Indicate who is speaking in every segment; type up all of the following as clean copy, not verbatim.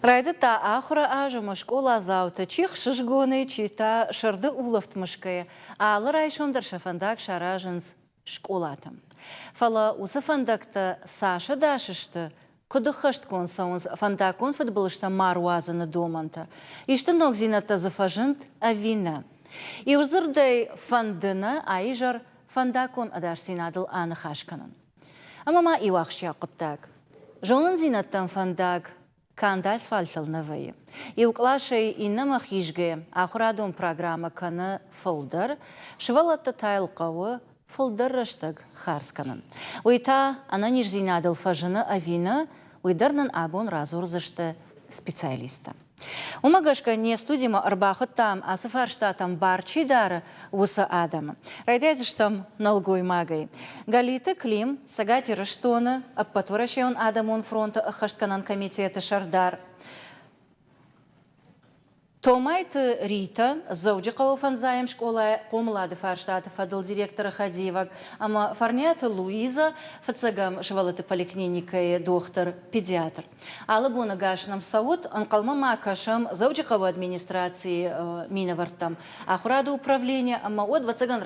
Speaker 1: Райдыдта ахуыры аз ӕмӕ скъоладзаутӕ чи хсызгонӕй, чи та сӕрды улӕфт мысгӕйӕ алы райсом дӕр сӕ фӕндаг саразынц скъолатӕм. Фӕлӕ уыцы фӕндӕгтӕ цас ӕдас сты, куыд ӕххӕстгонд цӕуынц фӕндаггон фыдбылызтӕ ма руадзыны домӕнтӕ, исты ногдзинӕдтӕ дзы фӕзынд ӕви нӕ? Иудзырдӕй, фӕнды нӕ а изӕр фӕндаггон ӕдасдзинадыл аныхас кӕнын. Ӕмӕ ма иу ахсджиаг хъуыддаг. Зонындзинӕдтӕм фӕндаг канд асфальтыл нӕ вӕййы. Иу къласӕй иннӕмӕ хизгӕ ахуырадон программӕ кӕны фылдӕр, сывӕллӕтты та йыл хъӕуы фылдӕр рӕстӕг хардз кӕнын. Уый та ӕнӕниздзинадыл фӕзыны ӕви нӕ, уый дӕр нын абон радзурдзысты специалисттӕ. Уымӕ гӕсгӕ не студимӕ ӕрбахуыдтам, ацы фарстатӕм бар чи дары, уыцы адӕмы. Райдайдзыстӕм нӕлгоймагӕй. Галиты Клим, Цӕгат Ирыстоны Ӕппӕтуӕрӕсейон адӕмон фронты ӕххӕстгӕнӕн комитеты сӕрдар. Томайты Ритӕ, Дзӕуджыхъӕуы фӕндзайӕм скъолайы хъомылады фарстаты фӕдыл директоры хӕдивӕг ӕмӕ Фӕрниаты Луизӕ, фыццӕгӕм сывӕллӕтты поликлиникӕйы дохтыр-педиатр. Алы боны гӕс нӕм цӕут, ӕнхъӕлмӕ ма кӕсӕм Дзӕуджыхъӕуы администрацийы минӕвӕрттӕм, ахуырады управлени ӕмӕ уӕд, ӕвӕццӕгӕн,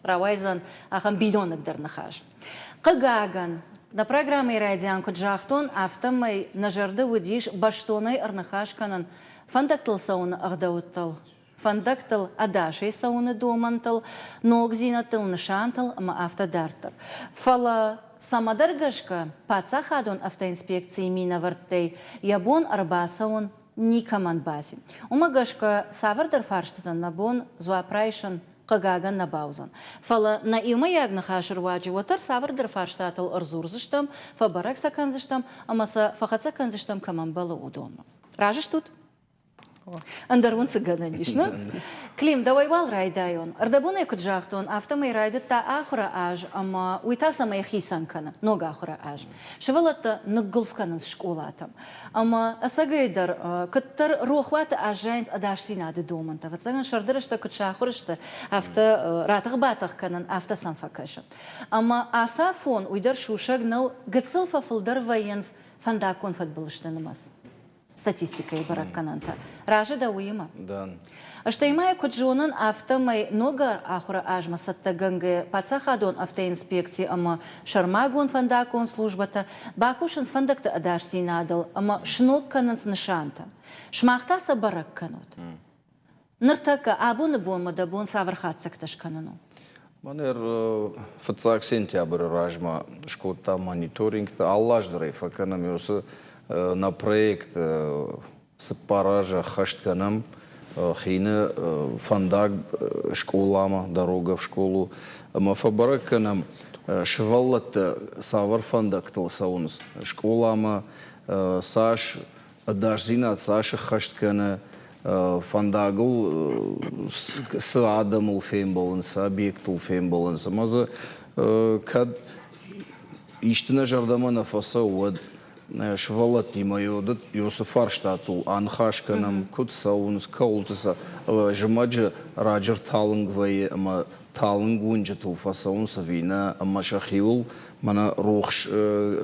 Speaker 1: рауайдзӕн ахӕм биноныгдӕр ныхас. Хъыгагӕн, нӕ программӕйы райдиан куыд загътон, афтӕмӕй нӕ зӕрды уыдис бӕстонӕй ӕрныхас кӕнын фӕндӕгтыл цӕуыны ӕгъдӕуттыл, фӕндӕгтыл ӕдасӕй цӕуыны домӕнтыл, ногдзинӕдтыл, нысантыл ӕмӕ афтӕ дарддӕр. Фӕлӕ цӕмӕдӕр гӕсгӕ паддзахадон автоинспекцийы минӕвӕрттӕй йӕ бон ӕрбацӕуын никӕмӕн баци. Уымӕ гӕсгӕ цавӕрдӕр фарстытӕн нӕ бон дзуапп райсын хъыгагӕн нӕ бауыдзӕн. Фӕлӕ нӕ иумӕйаг ныхасы руаджы уӕддӕр цавӕрдӕр фарстатыл ӕрдзурдзыстӕм, фӕбӕрӕг сӕ кӕндзыстӕм ӕмӕ сӕ фӕхӕццӕ кӕндзыстӕм кӕм ӕмбӕлы, уыдонмӕ. Разы стут? Ӕндӕр уын цы гӕнӕн ис, нӕ? Клим, дӕуӕй уал райдайон. Ӕрдӕбонӕй куыд загътон, афтӕмӕй райдыдта ахуыры аз ӕмӕ уый та цӕмӕй хицӕн кӕны ног ахуыры аз. Сывӕллӕттӕ ныггуылф кӕнынц скъолатӕм. Ӕмӕ ӕцӕгӕйдӕр куыддӕр рохуаты аззайынц ӕдасдзинады домӕнтӕ. Ӕвӕццӕгӕн, сӕрды рӕстӕг куыд сахуыр сты, афтӕ ратӕх-батӕх кӕнын, афтӕ сӕм фӕкӕсы. Ӕмӕ ацафон уый дӕр сусӕг нӕу, гыццыл фӕфылдӕр вӕййынц фӕндаггон фыдбылызты нымӕц. статистикӕйы бӕрӕггӕнӕнтӕ. Разы дӕ уыимӕ?
Speaker 2: Дӕн.
Speaker 1: Стӕй ма йӕ куыд зонын, афтӕмӕй ног ахуыры азмӕ цӕттӕгӕнгӕ паддзахадон автоинспекци ӕмӕ сӕрмагонд фӕндаггон службӕтӕ бакусынц фӕндӕгты ӕдасдзинадыл ӕмӕ сног кӕнынц нысантӕ. Сымах та сӕ бӕрӕг кӕнут. Ныртӕккӕ, абоны бонмӕ дӕ бон цавӕр хатдзӕгтӕ скӕнын у?
Speaker 2: Мӕнӕ фыццаг сентябры размӕ скодтам мониторингтӕ. Алы аз дӕр ӕй фӕкӕнӕм. Уыцы нӕ проект цыппар азы ӕххӕст кӕнӕм. Хины фӕндаг скъоламӕ, дорога в школу. Ӕмӕ фӕбӕрӕг кӕнӕм, сывӕллӕттӕ цавӕр фӕндӕгтыл цӕуынц скъоламӕ, цас ӕдасдзинад цас ӕххӕст кӕны, фӕндагыл цы адӕмыл фембӕлынц, цы объектыл фембӕлынц. Ӕмӕ дзы кӕд исты нӕ зӕрдӕмӕ нӕ фӕцӕуы, уӕд сывӕллӕттимӕ уыцы фарстатыл аныхас кӕнӕм, куыд цӕуынц, кӕуылты сӕ зымӕджы раджы рталынг вӕййы ӕмӕ талынг уынджытыл фӕцӕуынц ӕви нӕ, ӕмӕ сӕхиуыл мӕнӕ рухс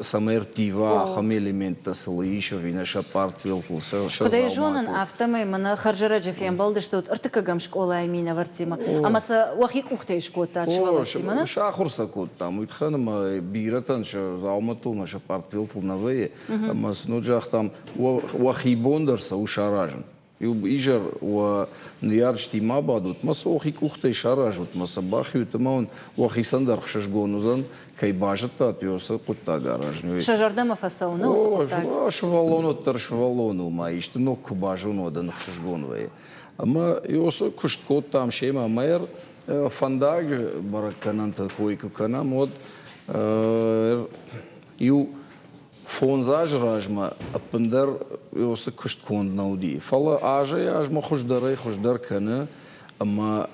Speaker 2: цӕмӕй ӕрттива, ахӕм элементтӕ сыл ис ӕви нӕ сӕ пъартфелтыл, сӕ
Speaker 1: Куыд ӕй зонын, афтӕмӕй мӕнӕ хӕрзӕрӕджы фембӕлдыстут ӕртыккӕгӕм скъолайы минӕвӕрттимӕ ӕмӕ сӕ уӕхи къухтӕй скодтат сывӕллӕттимӕ, нӕ?
Speaker 2: Сахуыр сӕ кодтам, уый тыххӕн ӕмӕ бирӕтӕн сӕ дзаумӕттыл ӕмӕ сӕ пъартфелтыл нӕ вӕййы, ӕмӕ сын уӕд загътам, уӕхи бон дӕр сӕ у саразын. Иу изӕр уӕ ныййарджытимӕ абадут мӕ сӕ уӕхи къухтӕй саразут мӕ сӕ бахиут ӕмӕ уын уӕхицӕн дӕр ӕхсызгон уыдзӕн, кӕй базыдтат, уыцы хъуыддаг аразын.
Speaker 1: Сӕ зӕрдӕмӕ фӕцӕуы нӕ уыцы хъуыддаг?
Speaker 2: Сывӕллон уӕддӕр сывӕллон у, ма исты ног куы базоны, уӕд ын ӕхсызгон вӕййы. Ӕмӕ уыцы куыст кодтам семӕ ӕмӕ фӕндаджы бӕрӕггӕнӕнты кой куы кӕнӕм, уӕд иу Фондз азы размӕ ӕппындӕр уыцы куыст конд нӕ уыди, фӕлӕ азӕй-азмӕ хуыздӕрӕй-хуыздӕр кӕны ӕмӕ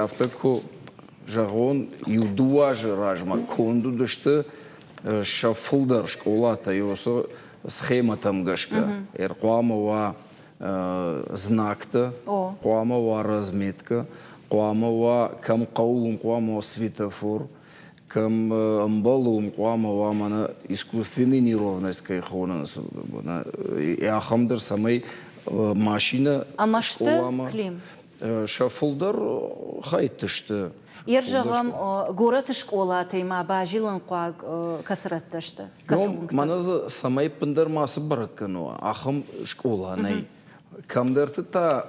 Speaker 2: афтӕ куы зӕгъон, иу-дыууӕ азы размӕ конд уыдысты сӕ фылдӕр скъолатӕ уыцы схемӕтӕм гӕсгӕ. Ӕрхъуамӕ уа знактӕ, хъуамӕ уа разметкӕ, хъуамӕ уа, кӕм хъӕуы, уым хъуамӕ уа светофор. Кӕм ӕмбӕлы, уым хъуамӕ уа мӕнӕ искусственный неровность кӕй хонынц, ахӕм дӕр, цӕмӕй машинӕ
Speaker 1: Ӕмӕ сты, Клим?
Speaker 2: Сӕ фылдӕр хӕйтты сты.
Speaker 1: Ер зӕгъӕм, горӕты скъолатӕй ма базилын хъуаг кӕцы рӕттӕ сты? Кӕцы уынгты?
Speaker 2: Мӕнӕ дзы цӕмӕй ӕппындӕр мацы бӕрӕг кӕна, ахӕм скъола нӕй. Кӕмдӕрты та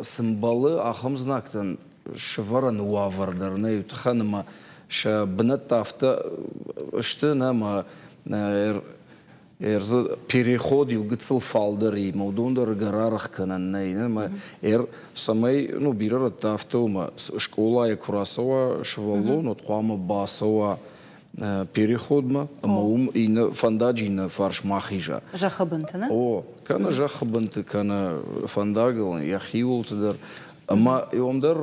Speaker 2: цы мбӕлы, ахӕм знӕгтӕн сӕвӕрӕны уавӕр дӕр нӕй, тыхӕн ӕмӕ сӕ бынӕттӕ афтӕ сты, нӕ ӕмӕ ӕрдзы переход иу гыццыл фалдӕр и, ӕмӕ уыдон дӕр ӕгӕр аргъ кӕнӕн нӕй. Ӕмӕ цӕмӕй, ну, бирӕ рӕтты афтӕ у, ӕмӕ скъолайы куы рацӕуа сывӕллон, уӕд хъуамӕ бацӕуа переходмӕ ӕмӕ уым иннӕ фӕндаджы иннӕ фарс ма хиза.
Speaker 1: Зӕххы бынты, нӕ?
Speaker 2: О, кӕнӕ зӕххы бынты, кӕнӕ фӕндагыл, йӕхиуылты дӕр. Ӕмӕ уым дӕр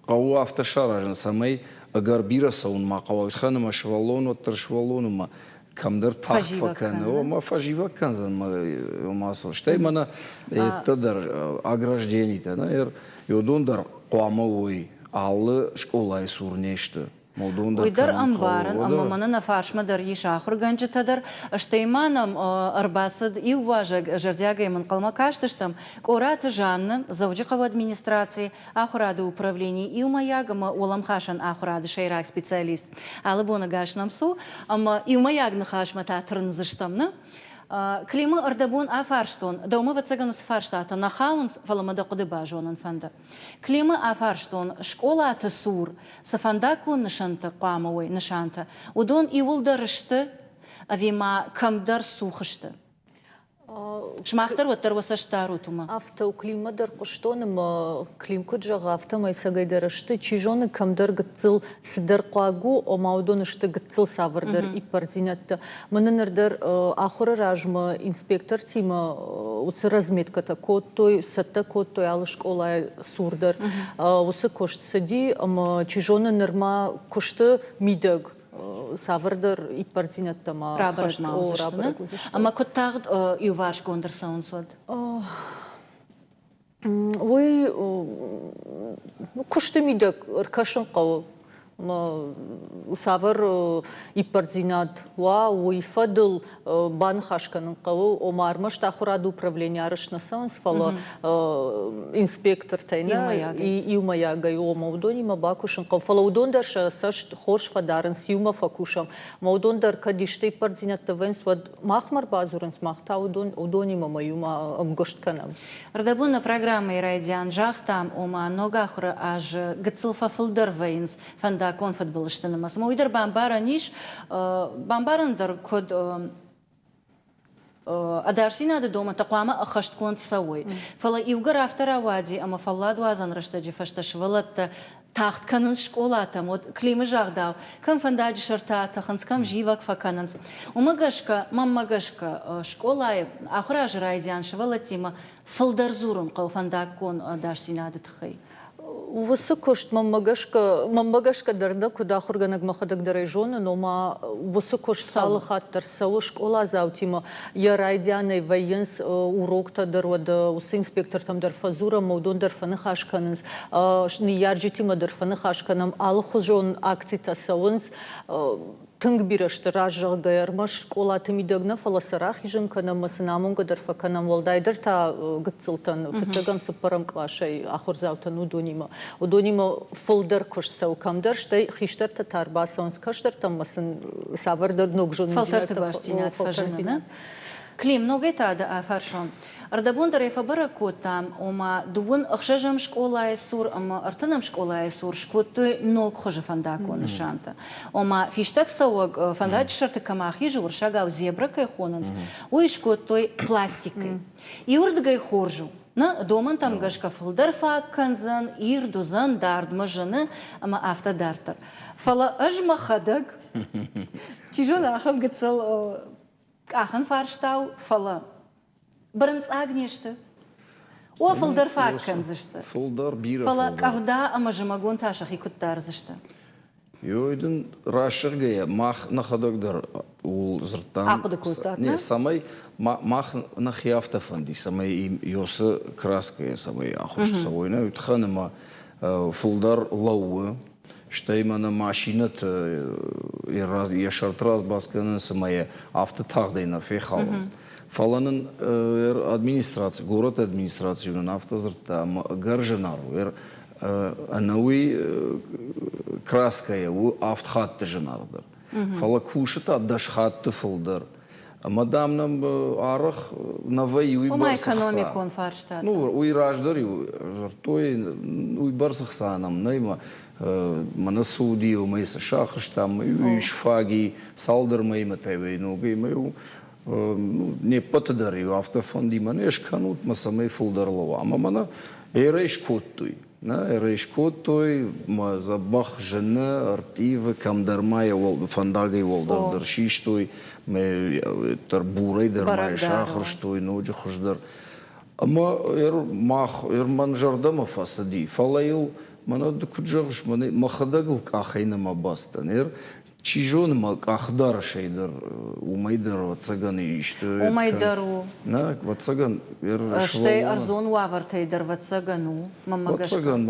Speaker 2: хъӕуы афтӕ саразын, цӕмӕй ӕгӕр бирӕ цӕуын ма хъӕуа. Уый ӕмӕ сывӕллон уӕддӕр сывӕллон ӕмӕ кӕмдӕр тагъд фӕкӕны, ӕмӕ фӕзивӕг кӕндзӕн ма стӕй мӕнӕ еттӕ дӕр огражденитӕ, нӕ, уыдон дӕр хъуамӕ уой алы скъолайы цур не сты.
Speaker 1: Уый дӕр ӕмбарын, ӕмӕ мӕнӕ нӕ фарсмӕ дӕр ис ахуыргӕнджытӕ дӕр, стӕй ма нӕм ӕрбацыд иу уазӕг, зӕрдиагӕй мын хъӕлмӕ кастыстӕм, Къораты Жаннӕ, Дзӕуджыхъӕуы администрацийы ахуырады управленийы иумӕйаг ӕмӕ уӕлӕмхасӕн ахуырады сӕйраг специалист. Алы боны гӕс нӕм цу, ӕмӕ иумӕйаг ныхасмӕ та тырндзыстӕм, нӕ? Климы ӕрдӕбон афарстон, дӕумӕ ӕвӕццӕгӕн уыцы фарстатӕ нӕ хауынц, фӕлӕ мӕ дӕ хъуыды базонын фӕнды. Климы афарстон, скъолаты цур цы фӕндаггон нысӕнттӕ хъуамӕ уой, нысантӕ, уыдон иууылдӕр сты ӕви ма кӕмдӕр цух сты? Сымах дӕр уӕддӕр уӕ цӕст дарут уымӕ.
Speaker 3: Афтӕ у, Климмӕ дӕр хъуыстон ӕмӕ Клим куыд зӕгъы, афтӕмӕй ӕцӕгӕйдӕр сты, чи зоны, кӕмдӕр гыццыл цыдӕр хъуаг у, ома уыдон сты гыццыл цавӕрдӕр иппӕрддзинӕдтӕ. Мӕнӕ ныр дӕр ахуыры размӕ инспектортимӕ уыцы разметкӕтӕ кодтой, цӕттӕ кодтой алы скъолайы цур дӕр. Уыцы куыст цыди ӕмӕ, чи зоны, нырма куысты мидӕг цавӕрдӕр иппӕрддзинӕдтӕ ма
Speaker 1: рабӕрӕг ма уыдзысты. Ӕмӕ куыд тагъд иуварсгонд ӕрцӕуынц уӕд?
Speaker 3: Уый куысты мидӕг ӕркӕсын хъӕуы. Цавӕр иппӕрддзинад уа, уый фӕдыл баныхас кӕнын хъӕуы. Ома ӕрмӕст ахуырады управлени арӕзт нӕ цӕуынц, фӕлӕ инспектортӕй нӕ иумӕйагӕй, ома уыдонимӕ бакусын хъӕуы. Фӕлӕ уыдон дӕр сӕ цӕст хорз фӕдарынц, иумӕ фӕкусӕм. Ӕмӕ уыдон дӕр кӕд исты иппӕрддзинӕдтӕ вӕййынц, уӕд махмӕ ӕрбадзурынц, мах та уыдон, уыдонимӕ ма иумӕ ӕмгуыст кӕнӕм.
Speaker 1: Ӕрдӕбон нӕ программӕйы райдиан загътам, ома ног ахуыры азы гыццыл фӕфылдӕр вӕййынц фӕндаггон фыдбылызты нымӕц. Ӕмӕ уый дӕр бамбарӕн ис, бамбарӕн дӕр куыд ӕдасдзинады домӕнтӕ хъуамӕ ӕххӕстгонд цӕуой. Фӕлӕ иугӕр афтӕ рауади, ӕмӕ фӕлладуадзӕн рӕстӕджы фӕстӕ сывӕллӕттӕ тагъд кӕнынц скъолатӕм, уӕд Климы загъдау, кӕм фӕндаджы сӕртӕ атӕхынц, кӕм зивӕг фӕкӕнынц. Уымӕ гӕсгӕ, мӕнмӕ гӕсгӕ, скъолайы ахуыр азы райдиан сывӕллӕттимӕ фылдӕр дзурын хъӕуы фӕндаггон ӕдасдзинады тыххӕй.
Speaker 3: Уыцы куыст мӕнмӕ гӕсгӕ, мӕнмӕ гӕсгӕ дӕр нӕ куыд ахуыргӕнӕг мӕхӕдӕг дӕр ӕй зонын, ома уыцы куыст алы хатт дӕр цӕуы скъоладзаутимӕ. Йӕ райдианӕй вӕййынц уроктӕ дӕр, уӕд уыцы инспектортӕм дӕр фӕдзурӕм, уыдон дӕр фӕныхас кӕнынц, ныййарджытимӕ дӕр фӕныхас кӕнӕм, алыхуызон акцитӕ цӕуынц. Тынг бирӕ сты раззӕгъгӕ, ӕрмӕст скъолаты мидӕг нӕ, фӕлӕ сӕ рахизын кӕнӕм ӕмӕ сын амонгӕ дӕр фӕкӕнӕм, уӕлдайдӕр та гыццылтӕн, фыццӕгӕм, цыппӕрӕм къласӕй ахуырдзаутӕн уыдонимӕ. Уыдонимӕ фылдӕр куыст цӕуы кӕмдӕр, стӕй хистӕртӕ та ӕрбацӕуынц кӕстӕртӕм ӕмӕ сын цавӕрдӕр ног зонындзинӕдтӕ
Speaker 1: Фӕлтӕрты бастдзинад фӕзыны, нӕ? Клим, ногӕй та дӕ афарсон. Ӕрдӕбон дӕр ӕй фӕбӕрӕг кодтам, ома дыууын ӕхсӕзӕм скъолайы цур ӕмӕ ӕртынӕм скъолайы цур скодтой ног хуызы фӕндаггон нысантӕ. Ома фистӕгцӕуӕг фӕндаджы сӕрты кӕм ахизы, уырыссагау зебра кӕй хонынц, уый скодтой пластикӕй. Иуырдыгӕй хорз у. Нӕ домӕнтӕм гӕсгӕ фылдӕр фаг кӕндзӕн, ирд уыдзӕн, дардмӕ зыны ӕмӕ афтӕ дарддӕр. Фӕлӕ ӕз мӕхӕдӕг, чи зоны, ахӕм гыццыл къахын фарстау, фӕлӕ бырынцъаг не сты. О, фылдӕр фаг кӕндзысты.
Speaker 2: Фылдӕр, бирӕ
Speaker 1: Фӕлӕ къӕвда ӕмӕ зымӕгон та сӕхи куыд дардзысты?
Speaker 2: Ёй дын расзӕгъгӕйӕ, мах нӕхӕдӕг дӕр ууыл дзырдтам.
Speaker 1: Ахъуыды кодтат,
Speaker 2: не? Цӕмӕй мах нӕхи афтӕ фӕнди, цӕмӕй ёсы краскӕйӕ цӕмӕй ахуырст цӕуой, нӕ, уый тыххӕн ӕмӕ фылдӕр лӕууы. Стӕй мӕнӕ машинӕты йӕ сӕрты разбас кӕнынц ӕмӕ йӕ афтӕ тагъдӕй нӕ фехалынц. Фӕлӕ нын администраци, горӕты администраци нын афтӕ дзырдта, ӕмӕ ӕгӕр зынаргъ у. Ӕнӕуый краскӕйӕ у авд хатты зынаргъдӕр. Фӕлӕ кусы та 10 хатты фылдӕр. Ӕмӕ, дам, нӕм арӕх нӕ вӕййы уый бӕрц ӕхца.
Speaker 1: экономикон фарстатӕ.
Speaker 2: Ну, уый раздӕр-иу дзырдтой, уый бӕрц ӕхца нӕм нӕй, мӕнӕ цы уыди, уымӕй цы сахуырстам, уый сфаг и, цалдӕр мӕймӕ та уый ногӕй мӕ не ппӕты дӕр-иу афтӕ фӕнди, мӕнӕ скӕнут мӕ, цӕмӕй фылдӕр лӕууа. Ӕмӕ мӕнӕ эрӕй скодтой. Нӕ, эрӕй скодтой, мӕ дзӕбӕх зыны, ӕрттивы, кӕмдӕр ма йӕ фӕндагӕй уӕлдӕр дӕр систой, мӕ дӕр бурӕй дӕр ма йӕ сахуырстой, ноджы хуыздӕр. Ӕмӕ мах, мӕн зӕрдӕмӕ фӕцыди, фӕлӕ йыл, мӕнӕ ды куыд зӕгъыс, мӕхӕдӕг ыл къахӕй нӕма бацыдтӕн. Чи зоны, мӕ къахыдарӕсӕй дӕр, уымӕй дӕр, ӕвӕццӕгӕн, исты.
Speaker 1: Уымӕй дӕр у.
Speaker 2: Нӕ, ӕвӕццӕгӕн,
Speaker 1: Стӕй ӕрдзон уавӕртӕй дӕр, ӕвӕццӕгӕн, у, мӕнмӕ гӕсгӕ.
Speaker 2: Ӕвӕццӕгӕн,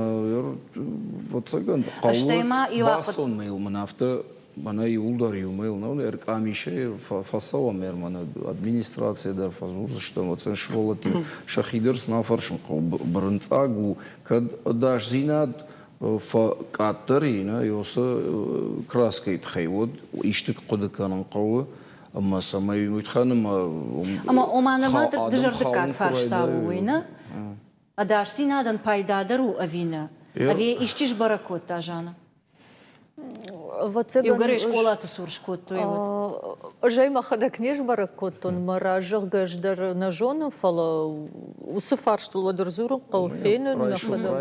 Speaker 2: ӕвӕццӕгӕн,
Speaker 1: Стӕй ма иу
Speaker 2: бацонмӕ йыл мын афтӕ мӕнӕ иуылдӕр иумӕ йыл нӕ ӕркъамисӕй фӕцӕуӕм мӕнӕ администрацийӕ дӕр фӕдзурдзыстӕм, ӕвӕццӕгӕн, сывӕллӕтты сӕхи дӕр сын афӕрсын хъӕуы, бырынцъаг у, кӕд ӕдасдзинад фӕкъаддӕр и, нӕ, уыцы краскӕйы тыххӕй, уӕд исты хъуыды кӕнын хъӕуы, ӕмӕ цӕмӕй уый тыххӕн ӕмӕ
Speaker 1: Ӕмӕ ома нырма дызӕрдыггаг фарста у уый, нӕ? Ӕдасдзинадӕн пайдадӕр у ӕви нӕ? Ӕви исчи сбӕрӕг кодта, Жанна? Иугӕр скъолаты цур скодтой, уӕд.
Speaker 3: Ӕз ӕй мӕхӕдӕг не сбӕрӕг кодтон, мӕ разӕгъгӕ ӕз дӕр нӕ зонын, фӕлӕ уыцы фарстыл уӕд ӕрдзурын хъӕуы, фенын нӕхӕдӕг.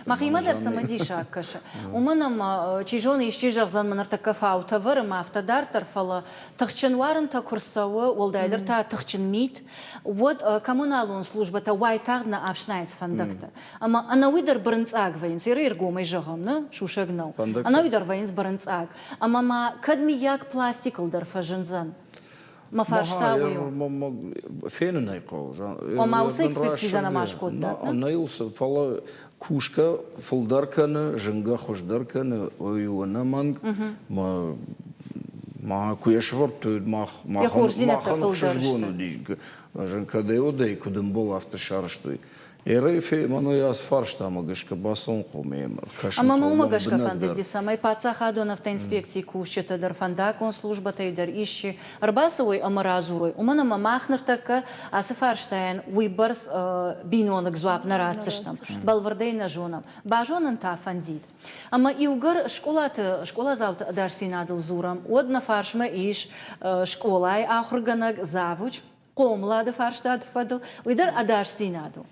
Speaker 1: Мӕхимӕ дӕр цымыдисаг кӕсы. Уымӕн ӕмӕ, чи зоны, исчи зӕгъдзӕн, мӕ ныртӕккӕ фаутӕ вӕры, ӕмӕ афтӕ дарддӕр, фӕлӕ тыхджын уарынтӕ куы рцӕуы, уӕлдайдӕр та тыхджын мит, уӕд коммуналон службӕтӕ уайтагъд нӕ ӕфснайынц фӕндӕгтӕ. Ӕмӕ ӕнӕуый дӕр бырынцъаг вӕййынц, ӕргомӕй зӕгъӕм, нӕ, сусӕг нӕу. Ӕнӕуый дӕр вӕййынц бырынцъаг. Ӕмӕ ма кӕд мыййаг пластикыл дӕр фӕзындзӕн? Мӕ фарста уый у.
Speaker 2: Фенын ӕй хъӕуы.
Speaker 1: Ома уыцы экспертизӕ нӕма скодтат?
Speaker 2: Нӕ йыл фӕлӕ кусгӕ фылдӕр кӕны, зынгӕ хуыздӕр кӕны, уый у ӕнӕмӕнг. Ма куы йӕ сӕвӕрдтой, махӕн ӕхсызгон уыди. Зын кӕдӕй уыдӕй, куыд ӕмбал, афтӕ сарӕзтой. Мӕнӕ ацы фарстамӕ гӕсгӕ бацӕуынхъом ӕм ӕркӕсын
Speaker 1: Ӕмӕ мӕ уымӕ гӕсгӕ фӕндыди, цӕмӕй паддзахадон автоинспекцийы кусджытӕ дӕр, фӕндаггон службӕтӕй дӕр исчи ӕрбацӕуой ӕмӕ радзурой. Уымӕн ӕмӕ мах ныртӕккӕ ацы фарстайӕн уыйбӕрц биноныг дзуапп нӕ ратдзыстӕм, бӕлвырдӕй нӕ зонӕм. Базонын та фӕндид. Ӕмӕ иугӕр скъолаты скъоладзауты ӕдасдзинадыл дзурӕм, уӕд нӕ фарсмӕ ис скъолайы ахуыргӕнӕг, завуч, хъомылады фарстаты фӕдыл, уый дӕр ӕдасдзинад у.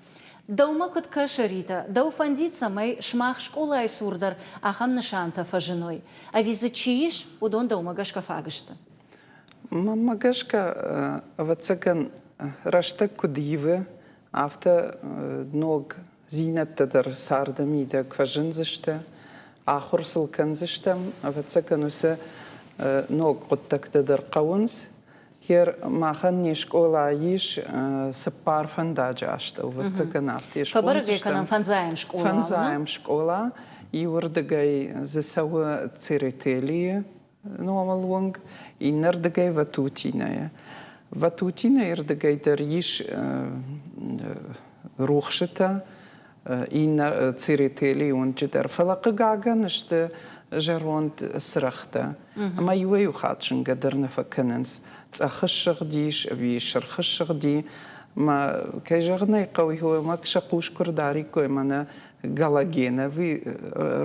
Speaker 1: Дӕумӕ куыд кӕсы, Ритӕ, дӕу фӕндид, цӕмӕй сымах скъолайы цур дӕр ахӕм нысантӕ фӕзыной? Ӕви дзы чи ис, уыдон дӕумӕ гӕсгӕ фаг сты?
Speaker 4: Мӕнмӕ гӕсгӕ, ӕвӕццӕгӕн, рӕстӕг куыд ивы, афтӕ ногдзинӕдтӕ дӕр царды мидӕг фӕзындзысты, ахуыр сыл кӕндзыстӕм. Ӕвӕццӕгӕн, уыцы ног хъуыддӕгтӕ дӕр хъӕуынц. Гъер махӕн не скъола ис цыппар фӕндаджы астӕу, ӕвӕццӕгӕн, афтӕ
Speaker 1: Фӕбӕрӕг ӕй кӕнӕм фӕндзайӕм скъола.
Speaker 4: Фӕндзайӕм скъола. Иуырдыгӕй дзы цӕуы Церетелийы номыл уынг, иннӕрдыгӕй Ватутинӕйы. Ватутинӕйы рдыгӕй дӕр ис рухсытӕ, иннӕ Церетелийы уынджы дӕр. Фӕлӕ хъыгагӕн сты зӕронд цырӕгътӕ. Ӕмӕ иуӕй-иу хатт зынгӕ дӕр нӕ фӕкӕнынц. Цъӕхы ссыгъдис ӕви сырхы ссыгъди. Мӕ, кӕй зӕгъын ӕй хъӕуы, ӕмӕ сӕ хъус куы рдариккой, мӕнӕ галогеновый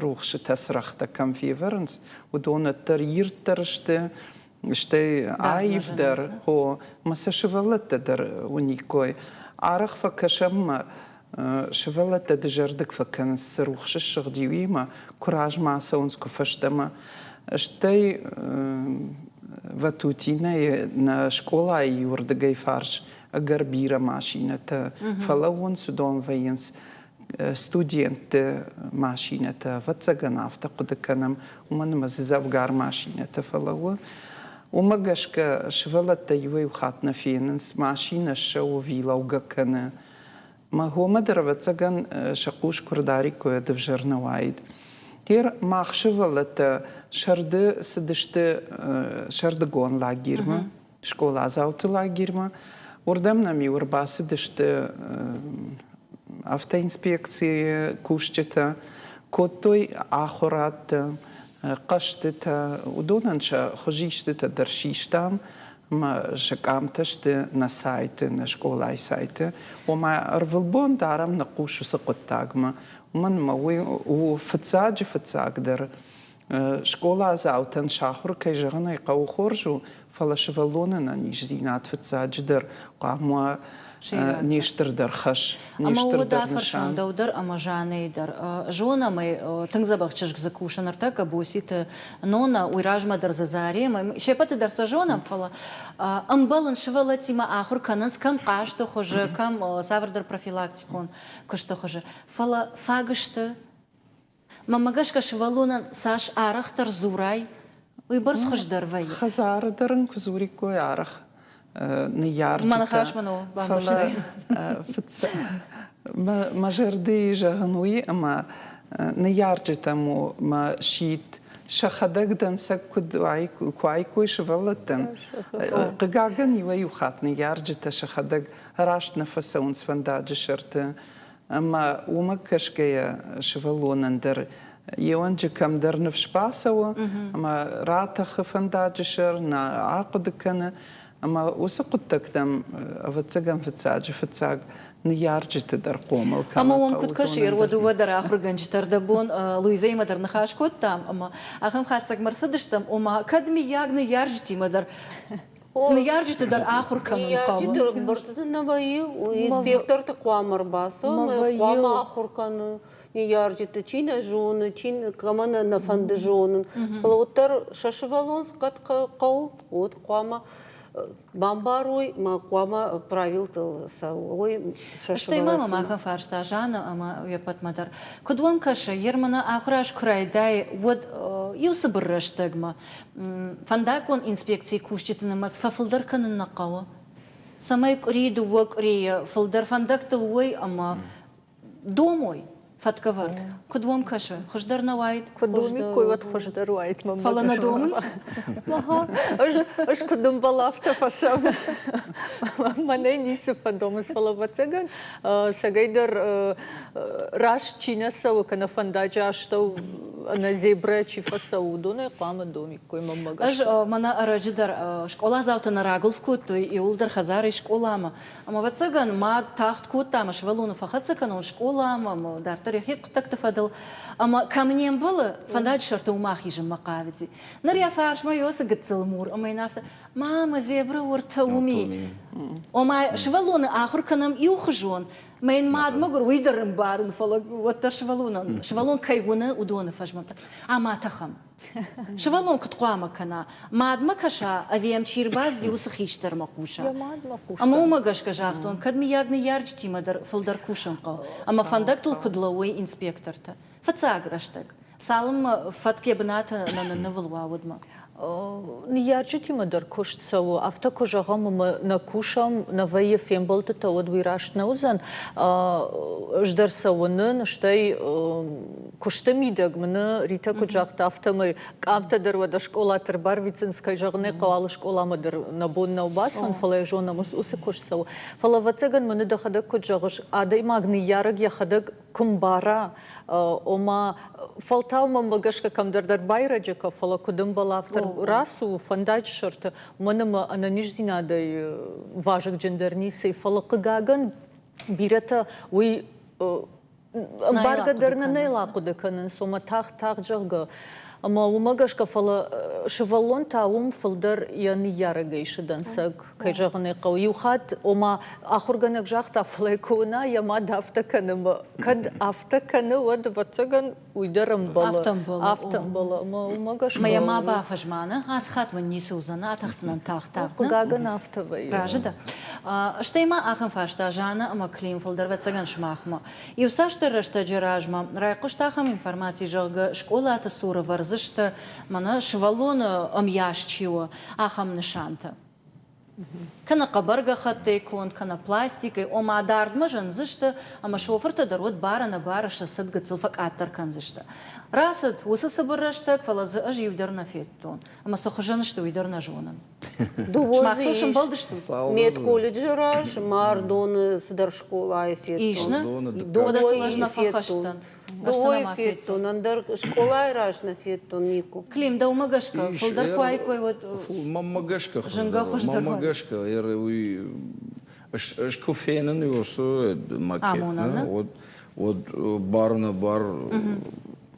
Speaker 4: рухсытӕ цырӕгътӕ кӕм февӕрынц, уыдон уӕддӕр ирддӕр сты, стӕй аивдӕр, хо, мӕ сӕ сывӕллӕттӕ дӕр уыниккой. Арӕх фӕкӕсӕм мӕ сывӕллӕттӕ дызӕрдыг фӕкӕнынц, цы рухс ссыгъди, уыимӕ, куы размӕ ацӕуынц, куы фӕстӕмӕ. Стӕй Ватутинӕйы нӕ скъолайы иуырдыгӕй фарс ӕгӕр бирӕ машинӕтӕ фӕлӕууынц, уыдон вӕййынц студентты машинӕтӕ. Ӕвӕццӕгӕн, афтӕ хъуыды кӕнӕм, уымӕн ӕмӕ дзы дзӕвгар машинӕтӕ фӕлӕууы. Уымӕ гӕсгӕ сывӕллӕттӕ иуӕй-иу хатт нӕ фенынц, машинӕ ссӕуы ӕви лӕугӕ кӕны. Мӕ хомӕ дӕр, ӕвӕццӕгӕн, сӕ хъус куы рдариккой, уӕд ӕвзӕр нӕ уаид. Гер мах сывӕллӕттӕ сӕрды цыдысты сӕрдыгон лагерьмӕ, скъоладзауты лагерьмӕ. Уырдӕм нӕм-иу ӕрбацыдысты автоинспекцийы кусджытӕ, кодтой ахуырадтӕ, хъӕзтытӕ. Уыдонӕн сӕ хуызистытӕ дӕр систам ӕмӕ сӕ къамтӕ сты нӕ сайты, нӕ скъолайы сайты. Ома ӕрвылбон дарӕм нӕ хъус уыцы хъуыддагмӕ. Уымӕн ӕмӕ уый у фыццаджы-фыццагдӕр скъоладзаутӕн сахуыр, кӕй зӕгъын ӕй хъӕуы, хорз у, фӕлӕ сывӕллоны ӕнӕниздзинад фыццаджыдӕр хъуамӕ не стырдӕр хӕс, не
Speaker 1: Ӕмӕ уӕд
Speaker 4: стырдӕр
Speaker 1: афӕрсон
Speaker 4: нысан.
Speaker 1: дӕу дӕр ӕмӕ Жаннӕйы дӕр. Зонӕм ӕй, тынг дзӕбӕх чызг дзы кусы ныртӕккӕ, Боситы Нона, уый размӕ дӕр дзы Заремӕ. Се ппӕты дӕр сӕ зонӕм, фӕлӕ ӕмбӕлын сывӕллӕттимӕ ахуыр кӕнынц кӕм хъазты хуызы, кӕм цавӕрдӕр профилактикон куысты хуызы. Фӕлӕ фаг сты. Мӕнмӕ гӕсгӕ сывӕллонӕн цас арӕхдӕр дзурай, уыйбӕрц хуыздӕр вӕййы.
Speaker 4: Хӕдзары дӕр ын куы дзуриккой арӕх ныййарджытӕ.
Speaker 1: Мӕ ныхас мын у, бамбӕрстай.
Speaker 4: Мӕ зӕрдӕйы зӕгъын уый, ӕмӕ ныййарджытӕм у мӕ сидт, сӕхӕдӕг дӕнцӕг куыд куы уаиккой сывӕллӕттӕн. Хъыгагӕн, иуӕй-иу хатт ныййарджытӕ сӕхӕдӕг раст нӕ фӕцӕуынц фӕндаджы сӕрты. Ӕмӕ уымӕ кӕсгӕйӕ сывӕллонӕн дӕр йе уӕнджы кӕмдӕр ныфс бацӕуы ӕмӕ ратӕхы фӕндаджы сӕр, нӕ ахъуыды кӕны. Ӕмӕ уыцы хъуыддӕгтӕм, ӕвӕццӕгӕн, фыццаджы-фыццаг ныййарджыты дӕр хъомыл кӕнын
Speaker 1: Ӕмӕ уӕм куыд
Speaker 4: хъӕуы,
Speaker 1: кӕсы,
Speaker 4: уыдонӕн
Speaker 1: уӕ
Speaker 4: дӕр.
Speaker 1: дыууӕ дӕр ахуыргӕнджытӕ ӕрдӕбон Луизӕимӕ дӕр ныхас кодтам, ӕмӕ ахӕм хатдзӕгмӕ ӕрцыдыстӕм, ома кӕд мыййаг ныййарджытимӕ дӕр Ныййарджыты дӕр ахуыр кӕнын хъӕуы.
Speaker 5: Ныййарджыты бӕрцыты нӕ вӕййы, инспекторты хъуамӕ ӕрбацӕуын, хъуамӕ ахуыр кӕнын ныййарджыты, чи нӕ зоны, чи кӕмӕн нӕ фӕнды зонын. Фӕлӕ уӕддӕр сӕ сывӕллон кӕд хъӕуы, уӕд хъуамӕ бамбарой ӕмӕ хъуамӕ правилтыл цӕуой сӕ
Speaker 1: Стӕй ма мӕм ахӕм фарста Жанна ӕмӕ уе ппӕтмӕ дӕр. Куыд уӕм кӕсы, Ерманы ахуыр аз куы райдайы, уӕд иу цыбыр рӕстӕгмӕ Фӕндаггон инспекцийы кусджыты нымӕц фӕфылдӕр кӕнын нӕ хъӕуы, цӕмӕй къуыри дыууӕ къуырийы фылдӕр фӕндӕгтыл уой ӕмӕ домой фӕткӕвӕрд. Куыд уӕм кӕсы, хуыздӕр нӕ уаид?
Speaker 3: Куы домиккой, уӕд хуыздӕр уаид.
Speaker 1: Фӕлӕ нӕ домынц?
Speaker 3: Ӕз, ӕз куыд ӕмбӕлы, афтӕ фӕцӕуын. Мӕнӕй ницы фӕдомынц, фӕлӕ, ӕвӕццӕгӕн, цӕгӕйдӕр раст чи нӕ цӕуы, кӕнӕ фӕндаджы астӕу ӕнӕ зебрӕ чи фӕцӕуы, уыдонӕй хъуамӕ домиккой мӕнмӕ гӕсгӕ.
Speaker 1: Ӕз мӕнӕ ӕрӕджы дӕр скъоладзаутӕ нӕ рагуылф кодтой иууылдӕр хӕдзарӕй скъоламӕ. Ӕмӕ, ӕвӕццӕгӕн, мад тагъд кодта ӕмӕ сывӕллоны фӕхӕццӕ кӕнон скъоламӕ ӕмӕ дарддӕр йӕхи хъуыддӕгты фӕдыл. Ӕмӕ кӕм не мбӕлы, фӕндаджы сӕрты уымӕ ахизынмӕ хъавыди. Ныр йӕ фарсмӕ Иосы гыццыл мур ӕмӕ йын афтӕ, Мамӕ, зебрӕ уӕртӕ уым и. Ома сывӕллоны ахуыр кӕнӕм иухуызон, мӕ йын мад мӕгуыр уый дӕр ӕмбарын, фӕлӕ уӕддӕр сывӕллонӕн, сывӕллон кӕй уыны, уыдоны фӕзмӕм. Ӕмӕ тӕхӕм. Сывӕллон куыд хъуамӕ кӕна? Мадмӕ кӕса, ӕви йӕм чи рбацыди, уыцы хистӕрмӕ хъуса?
Speaker 3: Йӕ мадмӕ хъуса.
Speaker 1: Ӕмӕ уымӕ гӕсгӕ загътон, кӕд мыййаг ныййарджытимӕ дӕр фылдӕр кусын хъӕуы, ӕмӕ фӕндӕгтыл куыд лӕууой инспектортӕ. Фыццаг рӕстӕг. Цалынмӕ фӕтк йӕ бынаты нӕ ныннывыл уа, уӕдмӕ.
Speaker 3: Ныййарджытимӕ дӕр куыст цӕуы. Афтӕ куы зӕгъӕм ӕмӕ нӕ кусӕм, нӕ вӕййы фембӕлдтытӕ, уӕд уый раст нӕ уыдзӕн. Ӕз дӕр сӕ уынын, стӕй куысты мидӕг мын Ритӕ куыд загъта, афтӕмӕй къамтӕ дӕр уӕдӕ скъолаты ӕрбарвитынц, кӕй зӕгъын ӕй хъӕуы, алы скъоламӕ дӕр нӕ бон нӕу бацӕуын, фӕлӕ йӕ зонӕм, уыцы куыст цӕуы. Фӕлӕ, ӕвӕццӕгӕн, мӕнӕ дӕхӕдӕг куыд зӕгъыс, адӕймаг ныййарӕг йӕхӕдӕг куы мбара, ома фӕлтау мӕнмӕ гӕсгӕ кӕмдӕр дӕр байрӕджы кӕ, фӕлӕ куыд ӕмбӕлы, афтӕ рацу фӕндаджы сӕрты, уымӕн ӕмӕ ӕнӕниздзинадӕй вазыгджындӕр ницы, фӕлӕ хъыгагӕн бирӕтӕ уый ӕмбаргӕ дӕр нӕ нӕ ахъуыды кӕнынц, ома тагъд-тагъд, зӕгъгӕ. Ӕмӕ уымӕ гӕсгӕ, фӕлӕ сывӕллон та уым фылдӕр йӕ ныййарӕгӕй исы дӕнцӕг, кӕй зӕгъын ӕй хъӕуы. Иу хатт, ома, ахуыргӕнӕг загъта, фӕлӕ куы уына, йӕ мад афтӕ кӕны, ӕмӕ кӕд афтӕ кӕны, уӕд, ӕвӕццӕгӕн, уый дӕр ӕмбӕлы.
Speaker 1: Афтӕ ӕмбӕлы.
Speaker 3: Афтӕ ӕмбӕлы, ӕмӕ уымӕ гӕсгӕ.
Speaker 1: Мӕ йӕ ма бафӕзма, нӕ? Ацы хатт мын ницы уыдзӕн, атӕхдзынӕн тагъд-тагъд.
Speaker 3: Хъыгагӕн, афтӕ вӕййы.
Speaker 1: Разы дӕ? Стӕй ма ахӕм фарста Жаннӕ ӕмӕ Клим фылдӕр, ӕвӕццӕгӕн, сымахмӕ. Иуцасдӕр рӕстӕджы размӕ райхъуыст ахӕм информаци, зӕгъгӕ, скъолаты цур ӕвӕрдзысты, мӕнӕ сывӕллоны ӕмйас чи у, ахӕм нысантӕ. Кӕнӕ хъӕбӕр гӕххӕттӕй конд, кӕнӕ пластикӕй, ома дардмӕ зындзысты, ӕмӕ шофыртӕ дӕр уӕд бар-ӕнӕбары сӕ цыд гыццыл фӕкъаддӕр кӕндзысты. Рацыд уыцы цыбыр рӕстӕг, фӕлӕ дзы ӕз иу дӕр нӕ федтон. Ӕмӕ цы хуызӕн сты, уый дӕр нӕ зонын. Сымах сыл сӕмбӕлдыстут?
Speaker 5: Медколледжы раз Мардоны цыдӕр скъолайы федтон.
Speaker 1: Ис, нӕ? Уӕдӕ сыл ӕз нӕ фӕхӕст дӕн.
Speaker 5: Дыууӕйы федтон, ӕндӕр скъолайы раз нӕ федтон никуы.
Speaker 1: Клим, дӕумӕ гӕсгӕ, фылдӕр куы айкой, уӕд
Speaker 2: Мӕнмӕ гӕсгӕ зынгӕ хуыздӕр. Мӕнмӕ гӕсгӕ, уый ӕз куы фенын уыцы макет, уӕд уӕд бар нӕ бар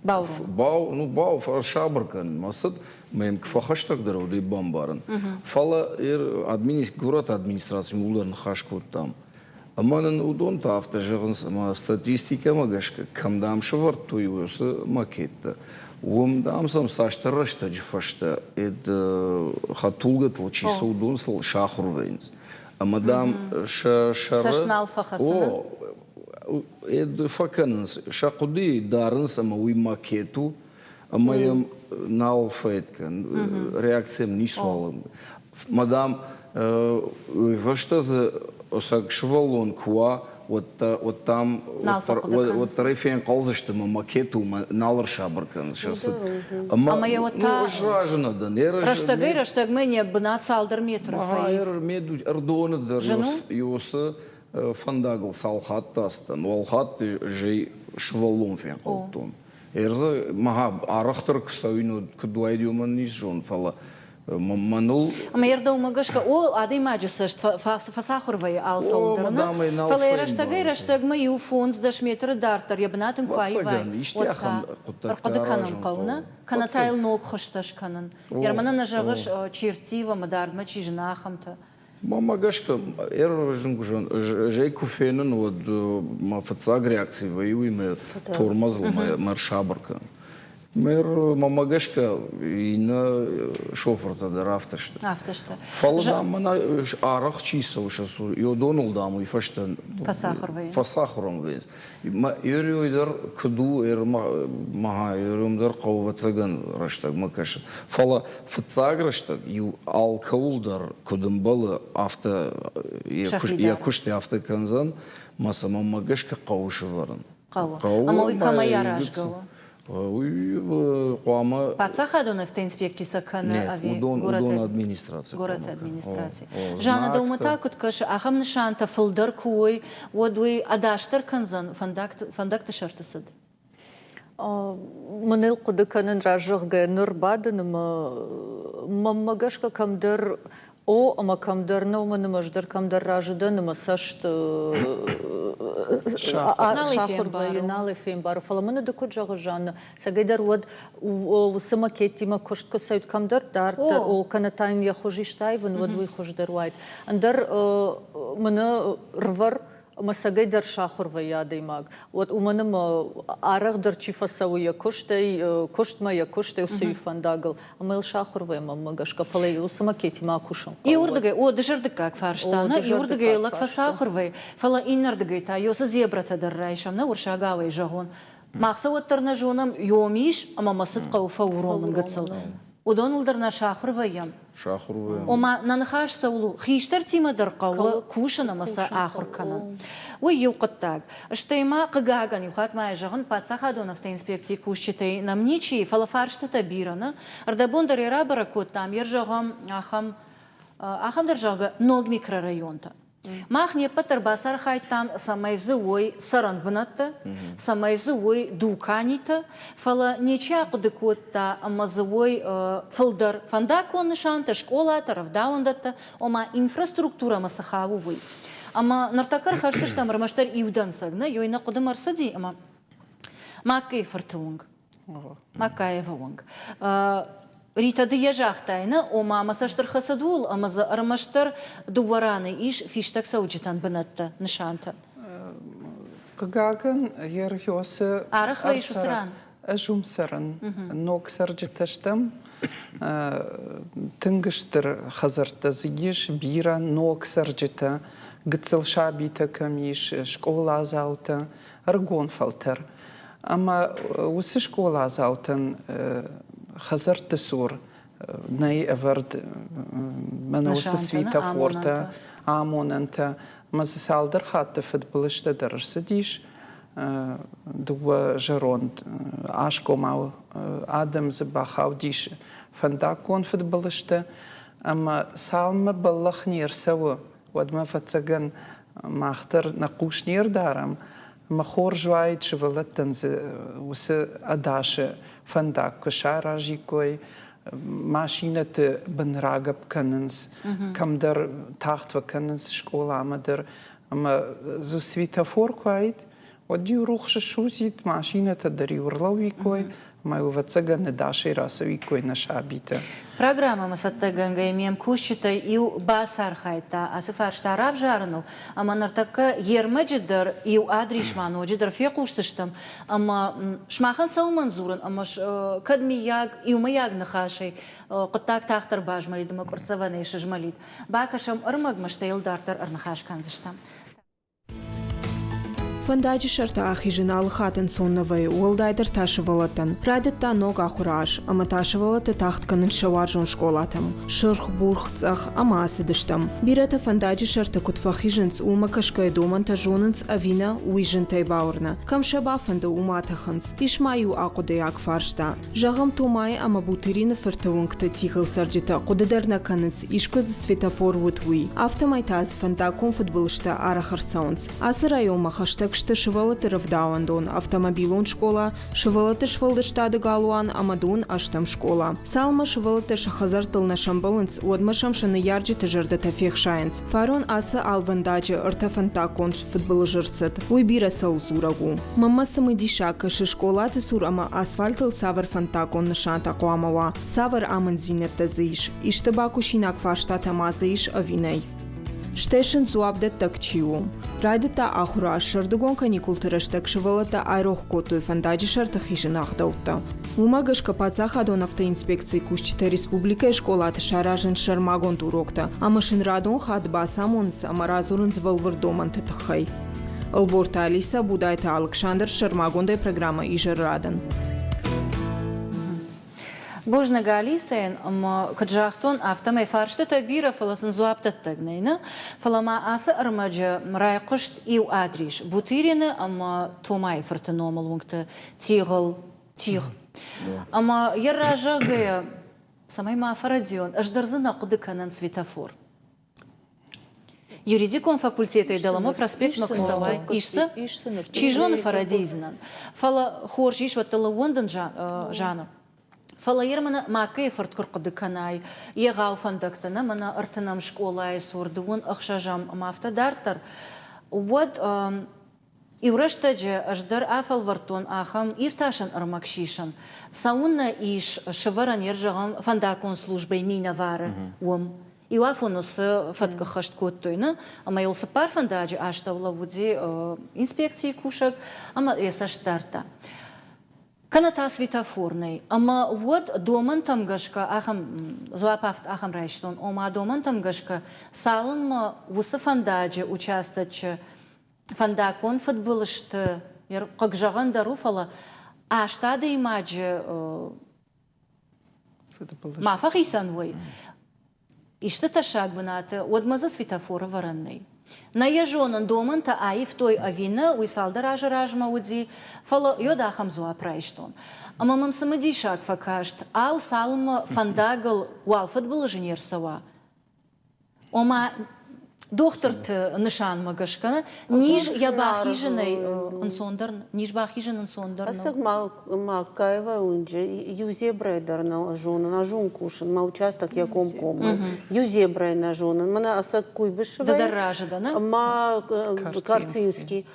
Speaker 2: бау, ну бау, фӕсабыр кӕнын мӕ цыд, мӕм куы фӕхӕстӕгдӕр уыд, уый бамбарын. Фӕлӕ горӕты администрацийы иууылдӕр ныхас кодтам. Ӕмӕ нын уыдон та афтӕ зӕгъынц, ӕмӕ статистикӕмӕ гӕсгӕ, кӕм, дам, сӕвӕрдтой уыцы макеттӕ, уым, дам, сӕм цасдӕр рӕстӕджы фӕстӕ хӕдтулгӕтыл чи цӕуы, уыдон сыл сахуыр вӕййынц. Ӕмӕ, дам, сӕ сӕры...
Speaker 1: Цӕст нал фӕхӕцы,
Speaker 2: О, фӕкӕнынц, сӕ хъуыдыйы дарынц, ӕмӕ уый макет у, ӕмӕ йӕм нал фӕд кӕн, реакцийӕм ницуал. Мадам, уый фӕстӕ дзы ӕцӕг сывӕллон куы уа, уӕд дам, уӕддӕр ӕй фенхъӕлдзысты ӕмӕ макет у, ӕмӕ нал ӕрсабыр кӕндзысты сӕ цыд.
Speaker 1: Ӕмӕ йӕ уӕд та
Speaker 2: ӕз разы нӕ дӕн.
Speaker 1: Рӕстӕгӕй-рӕстӕгмӕ йӕ бынат цалдӕр метры фӕив.
Speaker 2: Ӕрдоны дӕр Иосы фӕндагыл цал хатты ацыдтӕн, уал хатты зӕй сывӕллон фенхъӕлдтон. Ӕрдзы мӕ арӕхдӕр куы цӕуин, уӕд куыд уаид, уымӕн ницы зонын, фӕлӕ мӕныл...
Speaker 1: Ӕмӕ йе рдӕумӕ гӕсгӕ, о, адӕймаджы цӕст фӕцахуыр вӕййы алцӕуыл дӕр, нӕ? Фӕлӕ йӕ рӕстӕгӕй-рӕстӕгмӕ иу фондз-дӕс метры дарддӕр йӕ бынат ын куы аивай, уӕд та ӕрхъуыды кӕнын хъӕуы, нӕ? Кӕнӕ та йыл ног хуызтӕ скӕнын. Ерманӕн нӕ зӕгъыс, чи рттивы ӕмӕ дардмӕ чи зына, ахӕмтӕ.
Speaker 2: Мӕнмӕ гӕсгӕ, ӕрвӕзынгуызӕн ӕз ӕй куы фенын, уӕд мӕ фыццаг реакци вӕййы уый мӕ тормозыл мӕ ӕрсабыр кӕнын. Мӕнмӕ гӕсгӕ, иннӕ шофыртӕ дӕр афтӕ сты.
Speaker 1: Афтӕ сты.
Speaker 2: Фӕлӕ, дам, мӕнӕ арӕх чи цӕуы сӕ цур, йодоныл, дам, уый фӕстӕ
Speaker 1: фӕцахуыр вӕййынц.
Speaker 2: Фӕцахуыр вӕййынц. Ерёй дӕр куыд у, ма ерём дӕр хъӕуы, ӕвӕццӕгӕн, рӕстӕгмӕ кӕсы. Фӕлӕ фыццаг рӕстӕг иу алкӕуыл дӕр куыд ӕмбӕлы, афтӕ йӕ куыст афтӕ кӕндзӕн, мӕ сӕ мӕнмӕ гӕсгӕ хъӕуы сӕвӕрын.
Speaker 1: Хъӕуы. Ӕмӕ уый кӕмӕй аразгӕ у?
Speaker 2: Уый хъуамӕ...
Speaker 1: Паддзахадон автоинспекци сӕ кӕны ӕви
Speaker 2: горӕты администраци?
Speaker 1: Горӕты администраци. Жанна, дӕумӕ та куыд кӕсы, ахӕм нысантӕ фылдӕр куы уой, уӕд уый ӕдасдӕр кӕндзӕн фӕндӕгты сӕрты цыд?
Speaker 3: Мӕныл хъуыды кӕнын разӕгъгӕ ныр бадын ӕмӕ мӕнмӕ гӕсгӕ кӕмдӕр О, ӕмӕ кӕмдӕр нӕу мӕ ӕз дӕр кӕмдӕр разы дӕн ӕмӕ цӕст сахуыр вӕййы, нал ӕй фембары. Фӕлӕ мын ды куыд зӕгъыс, Жанна, цӕгӕйдӕр уӕд уыцы макеттимӕ куыст куы цӕуид кӕмдӕр дарддӕр, о, кӕнӕ та йын йӕ хуыз исты аивын, уӕд уый хуыздӕр уаид. Ӕндӕр мын рвӕр ӕмӕ цӕгӕй дӕр сахуыр вӕййы адӕймаг. Уӕд уымӕн ӕмӕ арӕхдӕр чи фӕцӕуы йӕ куыстӕй, куыстмӕ, йӕ куыстӕй уыцы фӕндагыл, ӕмӕ йыл сахуыр вӕййы мӕнмӕ гӕсгӕ, фӕлӕ уыцы макетимӕ акусын хъӕуы.
Speaker 1: Иуырдыгӕй, о, дызӕрдыггаг фарста, нӕ, иуырдыгӕй лӕг фӕцахуыр вӕййы, фӕлӕ иннӕрдыгӕй та ёсы зебрӕтӕ дӕр райсӕм, нӕ уырсагауӕй зӕгъон. Мах сӕ уӕддӕр нӕ зонӕм, ём ис, ӕмӕ мӕ цыд хъӕуы фӕуромын гыццыл. Уыдоныл дӕр нӕ сахуыр вӕййӕм.
Speaker 2: Сахуыр вӕййӕм.
Speaker 1: Ома, нӕ ныхас цӕуыл у, хистӕртимӕ дӕр хъӕуы кусын ӕмӕ сӕ ахуыр кӕнын. Уый иу хъуыддаг. Стӕй ма, хъыгагӕн, иу хатт ма йӕ зӕгъын, паддзахадон автоинспекцийы кусджытӕй нӕм ничи, фӕлӕ фарстытӕ бирӕ нӕ. Ӕрдӕбон дӕр ӕй рабӕрӕг кодтам, йе рзӕгъӕм ахӕм, ахӕм дӕр, зӕгъгӕ, ног микрорайонтӕ. Мах не ппӕт дӕр бацархайдтам, цӕмӕй дзы уой цӕрӕн бынӕттӕ, цӕмӕй дзы уой дуканитӕ, фӕлӕ ничи ахъуыды кодта ӕмӕ дзы уой фылдӕр фӕндаггон нысантӕ, скъолатӕ, рӕвдауӕндӕттӕ, ома инфраструктурӕмӕ цы хауы, уый. Ӕмӕ ныртӕккӕ ӕрхӕсдзыстӕм ӕрмӕстдӕр иу дӕнцӕг, нӕ, ёй нӕ хъуыдымӕ ӕрцыди, ӕмӕ Маккейы фырты уынг. Макаевы уынг. Рита, ды йӕ загътай, нӕ, ома мӕ цӕст ӕрхӕцыд ууыл, ӕмӕ дзы ӕрмӕстдӕр дыууӕ раны ис фистӕг цӕуджытӕн бынӕттӕ, нысантӕ.
Speaker 4: Хъыгагӕн, Ерхиосы
Speaker 1: Арӕх вӕййыс уыцы ран?
Speaker 4: Ӕз уым цӕрын. Ног цӕрджытӕ стӕм. Тынг стыр хӕдзӕрттӕ дзы ис, бирӕ ног цӕрджытӕ, гыццыл сабитӕ кӕм ис, скъоладзаутӕ, ӕрыгон фӕлтӕр. Ӕмӕ уыцы скъоладзаутӕн хӕдзӕртты цур Нӕй ӕвӕрд мӕнӕ уыцы светофортӕ, амонӕнтӕ. Ӕмӕ дзы цалдӕр хатты фыдбылызтӕ дӕр ӕрцыдис. Дыууӕ зӕронд асгомау адӕм дзы бахаудис фӕндаггон фыдбылызтӕ. Ӕмӕ цалынмӕ бӕллӕх не рцӕуы, уӕдмӕ, ӕвӕццӕгӕн, мах дӕр нӕ хъус не рдарӕм. Ӕмӕ хорз уаид, сывӕллӕттӕн дзы уыцы ӕдасы фӕндаг куы саразиккой, машинӕты бын рагӕпп кӕнынц, кӕмдӕр тагъд фӕкӕнынц скъоламӕ дӕр. Ӕмӕ дзы светофор куы уаид, уӕд-иу рухс ссудзид, машинӕтӕ дӕр-иу ӕрлӕууиккой, ӕмӕ ӕвӕццӕгӕн ӕдасӕй рацӕуиккой нӕ сабитӕ.
Speaker 1: Программӕмӕ цӕттӕгӕнгӕйӕ ме мкусджытӕй иу бацархайдта ацы фарста равзарыныл, ӕмӕ ныртӕккӕ йе рмӕджы дӕр иу адрисмӕ ноджыдӕр фехъусдзыстӕм, ӕмӕ сымахӕн цӕуылмӕн дзурын, ӕмӕ кӕд миййаг иумӕйаг ныхасӕй хъуыддаг тагъддӕр базмӕлид ӕмӕ къуырццӕвӕнӕй сызмӕлид. Бакӕсӕм ӕрмӕгмӕ, стӕй йыл дарддӕр ӕрныхас кӕндзыстӕм.
Speaker 6: Фӕндаджы сӕрты ахизын алы хатт ӕнцон нӕ вӕййы, уӕлдайдӕр та сывӕллӕттӕн. Райдыдта ног ахуыры аз, ӕмӕ та сывӕллӕттӕ тагъд кӕнынц сӕ уарзон скъолатӕм. Сырх, бурх, цъӕх ӕмӕ ацыдыстӕм. Бирӕтӕ фӕндаджы сӕрты куыд фӕхизынц, уымӕ кӕсгӕйӕ домӕнтӕ зонынц ӕви нӕ, уый зынтӕй бауырны. Кӕм сӕ бафӕнды, уым атӕхынц. Ис ма иу ахъуыдыйаг фарста. Зӕгъӕм, Томайы ӕмӕ Бутырины фырты уынгты тигъыл цӕрджытӕ хъуыды дӕр нӕ кӕнынц, искуы дзы светофор уыд, уый. Афтӕмӕй та дзы фӕндаггон фыдбылызтӕ арӕх ӕрцӕуынц. Ацы районмӕ хӕстӕг сты сывӕллӕтты рӕвдауӕндон, автомобилон скъола, сывӕллӕтты сфӕлдыстады галуан ӕмӕ дон ӕстӕм скъола. Цалынмӕ сывӕллӕттӕ сӕ хӕдзӕрттыл нӕ сӕмбӕлынц, уӕдмӕ сӕм сӕ ныййарджыты зӕрдӕтӕ фехсайынц. Фарон ацы алвӕндаджы ӕртӕ фӕндаггон фыдбылыз ӕрцыд, уый бирӕ цӕуыл дзурӕг у. Мӕнмӕ цымыдисаг кӕсы скъолаты цур ӕмӕ асфальтыл цавӕр фӕндаггон нысантӕ хъуамӕ уа, цавӕр амынддзинӕдтӕ дзы ис, исты бакусинаг фарстатӕ ма дзы ис ӕви нӕй. Стӕй сын дзуапдӕттӕг чи у? Райдыдта ахуыры аз сӕрдыгон каникулты рӕстӕг сывӕллӕттӕ айрох кодтой фӕндаджы сӕрты хизыны ӕгъдӕуттӕ. Уымӕ гӕсгӕ паддзахадон автоинспекцийы кусджытӕ республикӕйы скъолаты саразынц сӕрмагонд уроктӕ ӕмӕ сын радон хатт бацамонынц ӕмӕ радзурынц бӕлвырд домӕнты тыххӕй. Ӕлборты Алиса, Будайты Алыксандр сӕрмагондӕй программӕ Изӕры радӕн.
Speaker 1: Бузныг Алисӕйӕн ӕмӕ куыд загътон, афтӕмӕй фарстытӕ бирӕ, фӕлӕ сын дзуапдӕттӕг нӕй, нӕ? Фӕлӕ ма ацы ӕрмӕджы райхъуыст иу адрис Бутырины ӕмӕ Томайы фырты номыл уынгты тигъыл тигъ. Ӕмӕ йӕ разӕггӕйӕ, цӕмӕй ма фӕрӕдийон, ӕз дӕр дзы нӕ хъуыды кӕнын светофор. Юридикон факультетӕй дӕлӕмӕ проспектмӕ куы цӕуай, ис дзы? Чи зоны, фӕрӕдийдзынӕн. Фӕлӕ хорз ис, уӕдта лӕууӕндын Жанна. Фӕлӕ йер мӕнӕ Маккайы фырт куы рхъуыды кӕнай, егъау фӕндӕгтӕ нӕ мӕнӕ ӕртынӕм скъолайы цур дыууын ӕхсӕзӕм ӕмӕ афтӕ дарддӕр, уӕд Иу рӕстӕджы ӕз дӕр афӕлвӕрдтон ахӕм иртасӕн ӕрмӕг сисын. Цӕуыннӕ ис сывӕрӕн йе зӕгъӕм фӕндаггон службӕйы минӕвары уым. Иу афон уыцы фӕтк ӕххӕст кодтой, нӕ? Ӕмӕ йыл цыппар фӕндаджы астӕу лӕууыди инспекцийы кусӕг ӕмӕ йӕ цӕст дардта. Кӕнӕ та светофор нӕй. Ӕмӕ уӕд домӕнтӕм гӕсгӕ ахӕм дзуапп ахӕм райстон, ома домӕнтӕм гӕсгӕ цалынмӕ уыцы фӕндаджы участочы фӕндаггон фыдбылызты хъыг зӕгъӕн дӕр у, фӕлӕ аст адӕймаджы ма фӕхицӕн уой, исты тӕссаг бынаты, уӕдмӕ дзы светофоры вӕрӕн нӕй. Нӕ йӕ зонын, домӕнтӕ аивтой ӕви нӕ, уый цалдӕр азы размӕ уыди, фӕлӕ йод ахӕм дзуапп райстон. Ӕмӕ мӕм цымыдисаг фӕкаст, ау, цалынмӕ фӕндагыл уал фыдбылызы не рцӕуа, Ома дохтырты нысанмӕ гӕсгӕ низ йӕ бахизынӕй ӕнцондӕр низ бахизын ӕнцондӕр нӕу.
Speaker 5: Ӕцӕг Маккаева уынджы иу зебрӕйы дӕр нӕ зонын, ӕз уым кусын, мӕ участок йӕ комкоммӕ. Иу зебрӕйы нӕ зонын, мӕнӕ ӕцӕг Куйбышевӕй.
Speaker 1: Ды дӕр разы дӕ, нӕ?
Speaker 5: Ма Карцинский.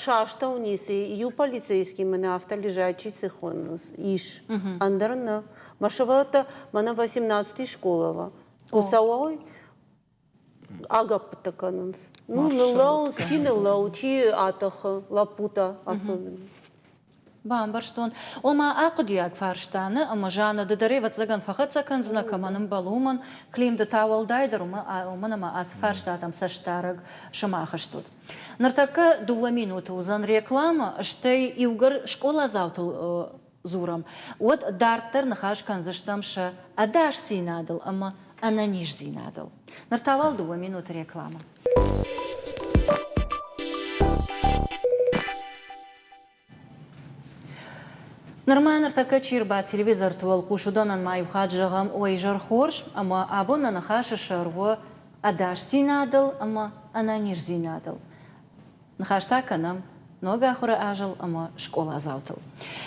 Speaker 5: Сӕ астӕу ницы, иу полицейский мӕнӕ афтӕ лежачий цы хонынц, ис, ӕндӕр нӕ. Мӕ сывӕллӕттӕ мӕнӕ 18 школава. Куы цӕуой, агӕппытӕ кӕнынц. Ну, ныллӕууынц, чи ныллӕууы, чи атӕхы, лӕппутӕ особенно.
Speaker 1: Бамбӕрстон. Ома ахъуыдиаг фарста, нӕ? Ӕмӕ Жанна, ды дӕр ӕвӕццӕгӕн фӕхӕццӕ кӕндзынӕ, кӕмӕн ӕмбӕлы, уымӕн. Клим, ды та уӕлдайдӕр, уымӕн ӕмӕ ацы фарстатӕм цӕстдарӕг сымах стут. Ныртӕккӕ дыууӕ минуты уыдзӕн рекламӕ, стӕй иугӕр скъоладзаутыл. дзурӕм, уӕд дарддӕр ныхас кӕндзыстӕм сӕ ӕдасдзинадыл ӕмӕ ӕнӕниздзинадыл. Ныр та уал дыууӕ минуты рекламӕ. Нырма ныртӕккӕ чи рбадт телевизорты уӕлхъус, уыдонӕн ма иу хатт зӕгъӕм, уӕ изӕр хорз, ӕмӕ абон нӕ ныхасы сӕр у ӕдасдзинадыл ӕмӕ ӕнӕниздзинадыл. Ныхас та кӕнӕм ног ахуыры азыл ӕмӕ скъоладзаутыл.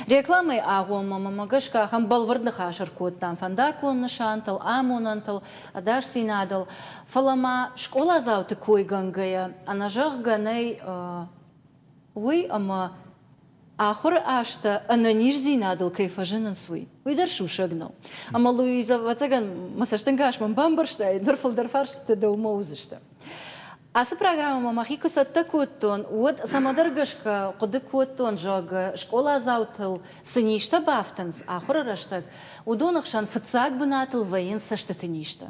Speaker 1: Рекламӕйы агъоммӕ мӕмӕ гӕсгӕ ахӕм бӕлвырд ныхас ӕркодтам фӕндаггон нысантыл, амонӕнтыл, ӕдасдзинадыл. Фӕлӕ ма скъоладзауты койгӕнгӕйӕ ӕнӕзӕгъгӕ нӕй уый, ӕмӕ ахуыры азтӕ ӕнӕниздзинадыл кӕй фӕзынынц, уый. Уый дӕр сусӕг нӕу. Ӕмӕ, Луизӕ, ӕвӕццӕгӕн, мӕ цӕстӕнгас мӕм бамбӕрстай, ныр фылдӕр фарстытӕ дӕумӕ уыдзысты. Ацы программӕмӕ мӕхи куы цӕттӕ кодтон, уӕд цӕмӕдӕр гӕсгӕ хъуыды кодтон, зӕгъгӕ, скъоладзаутыл цы низтӕ бафтынц ахуыры рӕстӕг, уыдоны хсӕн фыццаг бынатыл вӕййынц цӕстыты низтӕ.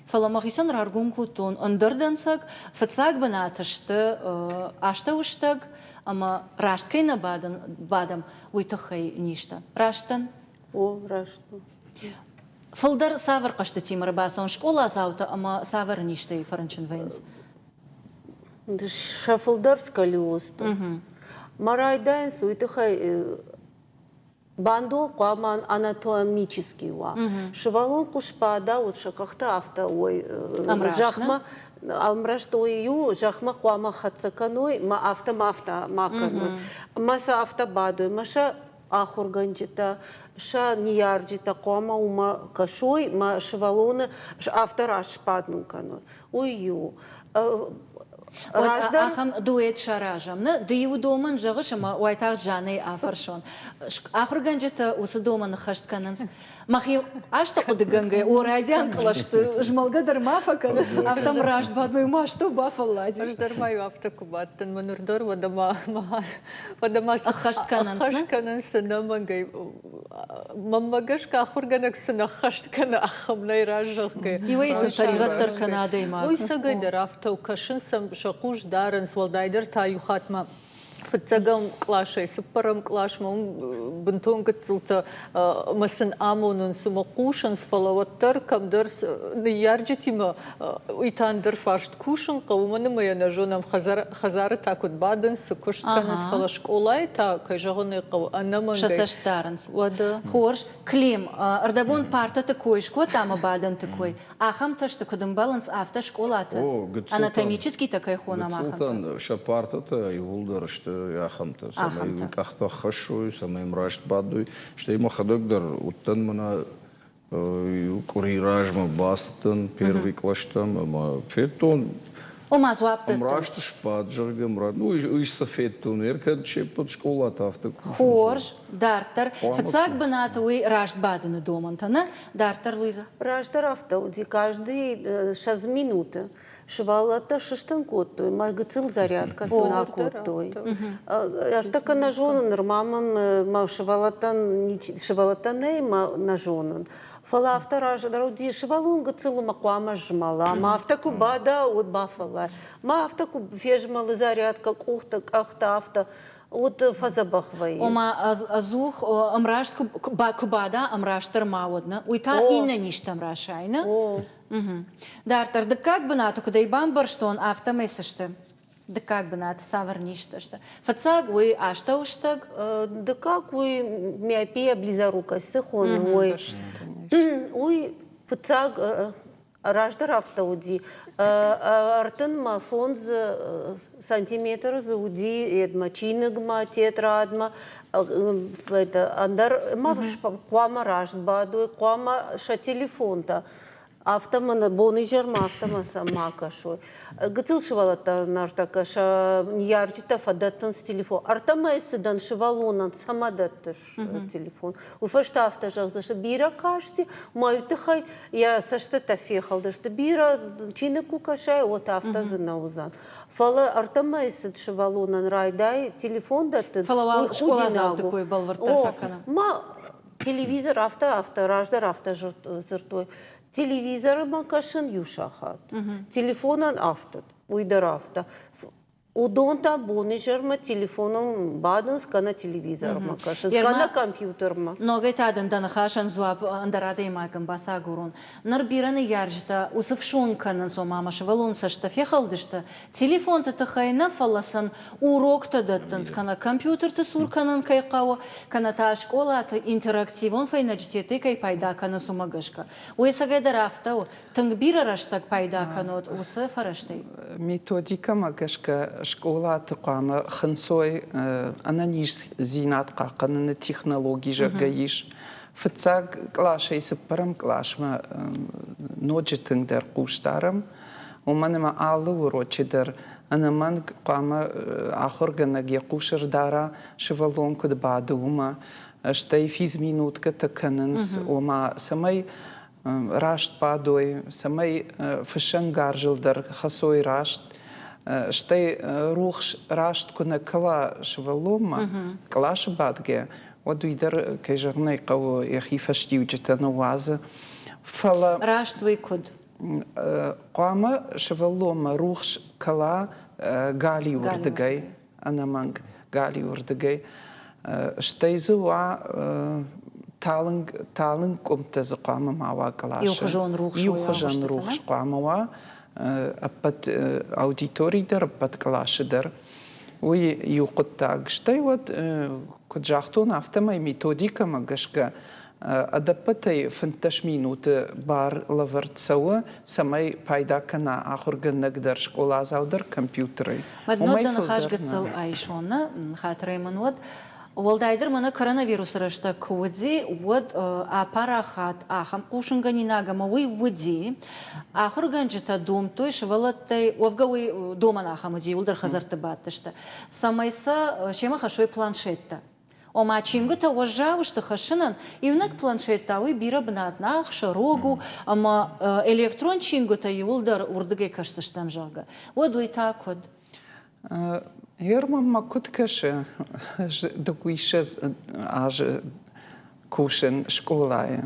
Speaker 1: Фӕлӕ мӕхицӕн раргом кодтон ӕндӕр дӕнцӕг, фыццаг бынаты сты астӕуыстӕг ӕмӕ раст кӕй нӕ бадӕм, уый тыххӕй низтӕ. Раст дӕн?
Speaker 5: О, раст у.
Speaker 1: Фылдӕр цавӕр хъӕзтытимӕ ӕрбацӕуынц скъоладзаутӕ ӕмӕ цавӕр низтӕй фӕрынчын вӕййынц?
Speaker 5: Сӕ фылдӕр сколиозты. Мӕ райдайынц уый тыххӕй бандон хъуамӕ анатомический уа. Сывӕллон куы сбада, уӕд сӕ къӕхтӕ афтӕ уой зӕхмӕ ӕмраст уой иу зӕхмӕ хъуамӕ хӕццӕ кӕной, мӕ афтӕ ма афтӕ ма кӕной. Мӕ сӕ афтӕ бадой, мӕ сӕ ахуыргӕнджытӕ, сӕ ныййарджытӕ хъуамӕ уымӕ кӕсой, мӕ сывӕллоны афтӕ раст сбадын кӕной. Уый иу.
Speaker 1: Уӕд ахӕм дуэт саразӕм. Нӕ, ды иу домӕн зӕгъыс ӕмӕ уайтагъд Жаннӕйы афӕрсон. Ахуыргӕнджытӕ уыцы домӕн ӕххӕст кӕнынц. Мӕхи азты хъуыдыгӕнгӕ, о, райдиан кълӕсты змӕлгӕ дӕр ма фӕкӕн, афтӕ раст бадмӕ ма стыл бафӕллади.
Speaker 3: Ӕз дӕр ма иу афтӕ куы бадтӕн, мӕ ныр дӕр уӕдӕ ма уӕдӕ ма
Speaker 1: ӕххӕст кӕнынц,
Speaker 3: ӕххӕст кӕнынц ӕнӕмӕнгӕй. Мӕнмӕ гӕсгӕ ахуыргӕнӕг цы нӕ ххӕст кӕны, ахӕм нӕй разӕгъгӕ.
Speaker 1: Иуӕй сын тӕригъӕд дӕр кӕны адӕймаг.
Speaker 3: Уый цӕгӕйдӕр афтӕ у, кӕсынц сӕм, сӕ хъус дарынц, уӕлдайдӕр та иу хатт ма фыццӕгӕм къласӕй цыппӕрӕм къласмӕ уым бынтон гыццылтӕ ӕмӕ сын амонынц ӕмӕ хъусынц, фӕлӕ уӕддӕр кӕмдӕр ныййарджытимӕ уый та ӕндӕр фарст кусын хъӕуы, уымӕн ӕмӕ йӕ нӕ зонӕм, хӕдзары та куыд бадынц, цы куыст кӕнынц, фӕлӕ скъолайы та, кӕй зӕгъын ӕй хъӕуы, ӕнӕмӕнгӕй.
Speaker 1: Сӕ цӕст дарынц.
Speaker 3: Уӕдӕ.
Speaker 1: Хорз. Клим, ӕрдӕбон партӕты кой скодта ӕмӕ бадӕнты кой. Ахӕмтӕ сты, куыд ӕмбӕлынц, афтӕ скъолаты? Анатомический-тӕ кӕй хонӕм, ахӕмтӕ?
Speaker 2: Гыццылтӕн сӕ партӕтӕ иууылдӕр сты ахӕмтӕ, цӕмӕй къӕхтӕ хӕссой, цӕмӕй ӕмраст бадой. Стӕй мӕхӕдӕг дӕр уыдтӕн мӕнӕ иу къуыри размӕ бацыдтӕн первый кълӕстӕм ӕмӕ федтон.
Speaker 1: Ома дзуапп дӕттынц.
Speaker 2: Ӕмраст сбад, зӕгъгӕ, ӕмраст. Ну, уый цы федтон, ӕркӕд се ппӕт скъолаты афтӕ кусынц.
Speaker 1: Хорз, дарддӕр. Фыццаг бынаты уый раст бадыны домӕнтӕ, нӕ? Дарддӕр, Луиза.
Speaker 5: Раздӕр афтӕ уыди, каждый 20 минуты сывӕллӕттӕ сыстын кодтой, мӕ гыццыл зарядкӕ сын акодтой. Ӕртӕккӕ нӕ зонын, нырма мӕм мӕ сывӕллӕттӕн сывӕллӕттӕ нӕй, мӕ нӕ зонын. Фӕлӕ афтӕ раздӕр уыди, сывӕллон гыццыл ӕмӕ хъуамӕ змӕла, ӕмӕ афтӕ куы бада, уӕд бафӕллай. Ма афтӕ куы фезмӕлы зарядкӕ, къухтӕ, къӕхтӕ, афтӕ, уӕд фӕдзӕбӕх вӕййы.
Speaker 1: Ома ӕдзух ӕмраст куы бада, ӕмрастдӕр ма уӕд, нӕ? Уый та иннӕ низтӕм расайы, нӕ? Дарддӕр дыккаг бынаты куыд ӕй бамбӕрстон, афтӕмӕй цы сты? Дыккаг бынаты цавӕр низтӕ сты? Фыццаг уый астӕуыстӕг.
Speaker 5: Дыккаг уый миопия, близорукость цы хоны, уый. Уый фыццаг раздӕр афтӕ уыди. 35 сантиметры дзы уыди едмӕ чиныгмӕ, тетрадмӕ, ӕндӕр ма хъуамӕ раст бадой, хъуамӕ сӕ телефонтӕ афтӕ мын бон-изӕрмӕ афтӕ сӕ ма кӕсой. Гыццыл сывӕллӕттӕ нартӕккӕ сӕ ныййарджытӕ фӕдӕттынц телефон. Ӕртӕ мӕйы цыдӕн сывӕллонӕн цӕмӕ дӕттыс телефон? Уый фӕстӕ афтӕ зӕгъдзысты, бирӕ касти, мӕйы тыххӕй йӕ цӕстытӕ фехӕлдысты. Бирӕ чиныг куы кӕсай, уӕд афтӕ дзы нӕ уыдзӕн. Фӕлӕ ӕртӕ мӕйы цыд сывӕллонӕн райдай телефон дӕттын.
Speaker 1: Фӕлӕ уал скъоладзауты кой бӕлвырддӕр фӕкӕнӕм.
Speaker 5: Ма телевизор афтӕ, афтӕ, раздӕр афтӕ дзырдтой. Телевизормӕ кӕсын иу сахат, телефонӕн афтӕ, уый дӕр афтӕ. Уыдон та бонизӕрмӕ телефоныл бадынц кӕнӕ телевизормӕ кӕсынц, кӕнӕ компьютермӕ.
Speaker 1: Ногӕй та дын дӕ ныхасӕн дзуапп ӕндӕр адӕймагӕн бацагурон. Ныр бирӕ ныййарджытӕ уыцы фсон кӕнынц, ома мӕ сывӕллоны цӕстытӕ фехӕлдысты, телефонты тыххӕй нӕ, фӕлӕ сын уроктӕ дӕттынц, кӕнӕ компьютерты цур кӕнын кӕй хъӕуы, кӕнӕ та скъолаты интерактивон фӕйнӕджытӕй кӕй пайда кӕнынц, уымӕ гӕсгӕ. Уый ӕцӕгӕйдӕр афтӕ у, тынг бирӕ рӕстӕг пайда кӕнут уыцы фӕрӕзтӕй?
Speaker 4: Методикӕмӕ гӕсгӕ скъолаты хъуамӕ хынцой ӕнӕниздзинад хъахъхъӕныны технологи, зӕгъгӕ, ис. Фыццаг къласӕй цыппӕрӕм къласмӕ ноджы тынгдӕр хъус дарӕм, уымӕн ӕмӕ алы урочы дӕр ӕнӕмӕнг хъуамӕ ахуыргӕнӕг йӕ хъус ӕрдара, сывӕллон куыд бады, уымӕ. Стӕй физминуткӕтӕ кӕнынц, ома цӕмӕй раст бадой, цӕмӕй фыссӕнгарзыл дӕр хӕцой раст, стӕй рухс раст куы нӕ кӕла сывӕллонмӕ, къласы бадгӕ, уӕд уый дӕр, кӕй зӕгъын ӕй хъӕуы, йӕхи фӕстиуджытӕ ныууадзы. Фӕлӕ
Speaker 1: раст уый куыд?
Speaker 4: Хъуамӕ сывӕллонмӕ рухс кӕла галиуырдыгӕй, ӕнӕмӕнг галиуырдыгӕй. Стӕй дзы уа талынг, талынг къуымтӕ дзы хъуамӕ ма уа къласы.
Speaker 1: Иухуызон рухс.
Speaker 4: Иухуызон рухс хъуамӕ уа ӕппӕт аудитори дӕр, ӕппӕт къласы дӕр. Уый иу хъуыддаг. Стӕй уӕд, куыд загътон, афтӕмӕй методикӕмӕ гӕсгӕ ӕдӕппӕтӕй 15 минуты бар лӕвӕрд цӕуы, цӕмӕй пайда кӕна ахуыргӕнӕг дӕр, скъоладзау дӕр компьютерӕй.
Speaker 1: Уӕд дӕ ныхас гыццыл айсон, нӕ хатырӕй мын уӕд. Уӕлдайдӕр мӕнӕ коронавирусы рӕстӕг куы уыди, уӕд апарахат ахӕм хъусынгӕнинаг ӕмӕ уый уыди. Ахуыргӕнджытӕ домдтой сывӕллӕттӕй, уӕвгӕ уый домӕн ахӕм уыди, иуылдӕр хӕдзӕртты бадтысты, цӕмӕй сӕ семӕ хӕссой планшеттӕ. Ома чингуытӕ уӕззау сты хӕссынӕн, иунӕг планшет та уый бирӕ бынат нӕ ахсы, рог у, ӕмӕ электрон чингуытӕ иуылдӕр уырдыгӕй кӕсдзыстӕм, зӕгъгӕ. Уӕд уый та куыд?
Speaker 4: Германмӕ куыд кӕсы, дыууиссӕдз азы кусын скъолайы.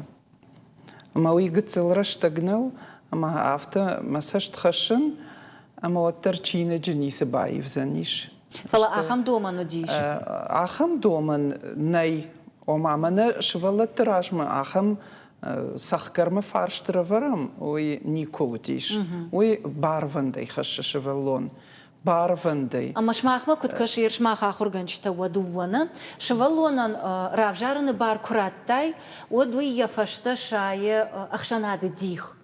Speaker 4: Ӕмӕ уый гыццыл рӕстӕг нӕу, ӕмӕ афтӕ мӕ цӕст хӕссын, ӕмӕ уӕддӕр чиныджы ницы баивдзӕнис.
Speaker 1: Фӕлӕ ахӕм домӕн уыдис?
Speaker 4: Ахӕм домӕн нӕй. Ома мӕнӕ сывӕллӕтты размӕ ахӕм цӕхгӕрмӕ фарст ӕрӕвӕрӕм, уый никуы уыдис. Уый барвӕндӕй хӕссы сывӕллон. Барвӕндӕй.
Speaker 1: Ӕмӕ сымахмӕ куыд кӕсы, ер сымах ахуыргӕнджытӕ уӕ дыууӕ нӕ, сывӕллонӕн равзарыны бар куы радтай, уӕд уый йӕ фӕстӕ сайы ӕхсӕнады дих.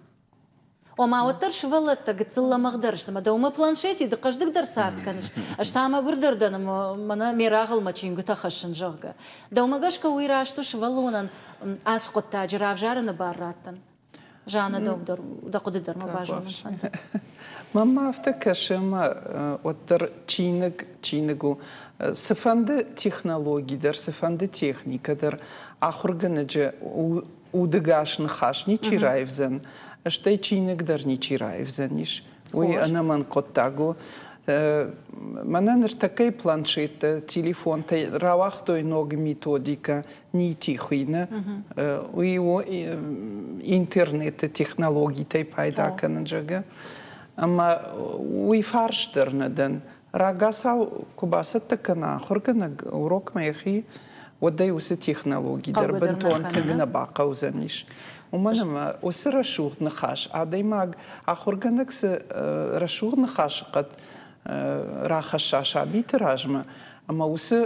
Speaker 1: Ома, уӕддӕр сывӕллӕттӕ гыццыл лӕмӕгъдӕр сты, ӕмӕ дӕумӕ планшети ды хъӕздыгдӕр цард кӕныс, ӕз та мӕгуырдӕр дӕн ӕмӕ мӕнӕ ме рагъыл мӕ чингуытӕ хӕссын, зӕгъгӕ. Дӕумӕ гӕсгӕ уый раст у сывӕллонӕн ацы хъуыддаджы равзарыны бар раттын? Жанна, дӕу дӕр, дӕ хъуыды дӕр мӕ базонын фӕнды.
Speaker 4: Мӕнмӕ афтӕ кӕсы, ӕмӕ уӕддӕр чиныг чиныг у. Цыфӕнды технологи дӕр, цыфӕнды техникӕ дӕр ахуыргӕнӕджы удыгас ныхас ничи раивдзӕн, стӕй чиныг дӕр ничи раивдзӕнис. Уый ӕнӕмӕнг хъуыддаг у. Мӕнӕ ныртӕккӕйы планшеттӕ, телефонтӕ рауагътой ног методикӕ, нити хуыйны. Уый у интернеты технологитӕй пайда кӕнын, зӕгъгӕ. Ӕмӕ уый фарс дӕр нӕ дӕн. Рагацау куы бацӕттӕ кӕна ахуыргӕнӕг урокмӕ йӕхи, уӕд ӕй уыцы технологи дӕр бынтон тынг нӕ бахъӕудзӕнис. Уымӕн ӕмӕ уыцы рӕсугъд ныхас, адӕймаг, ахуыргӕнӕг цы рӕсугъд ныхасы хъӕд рахӕсса сабиты размӕ, ӕмӕ уыцы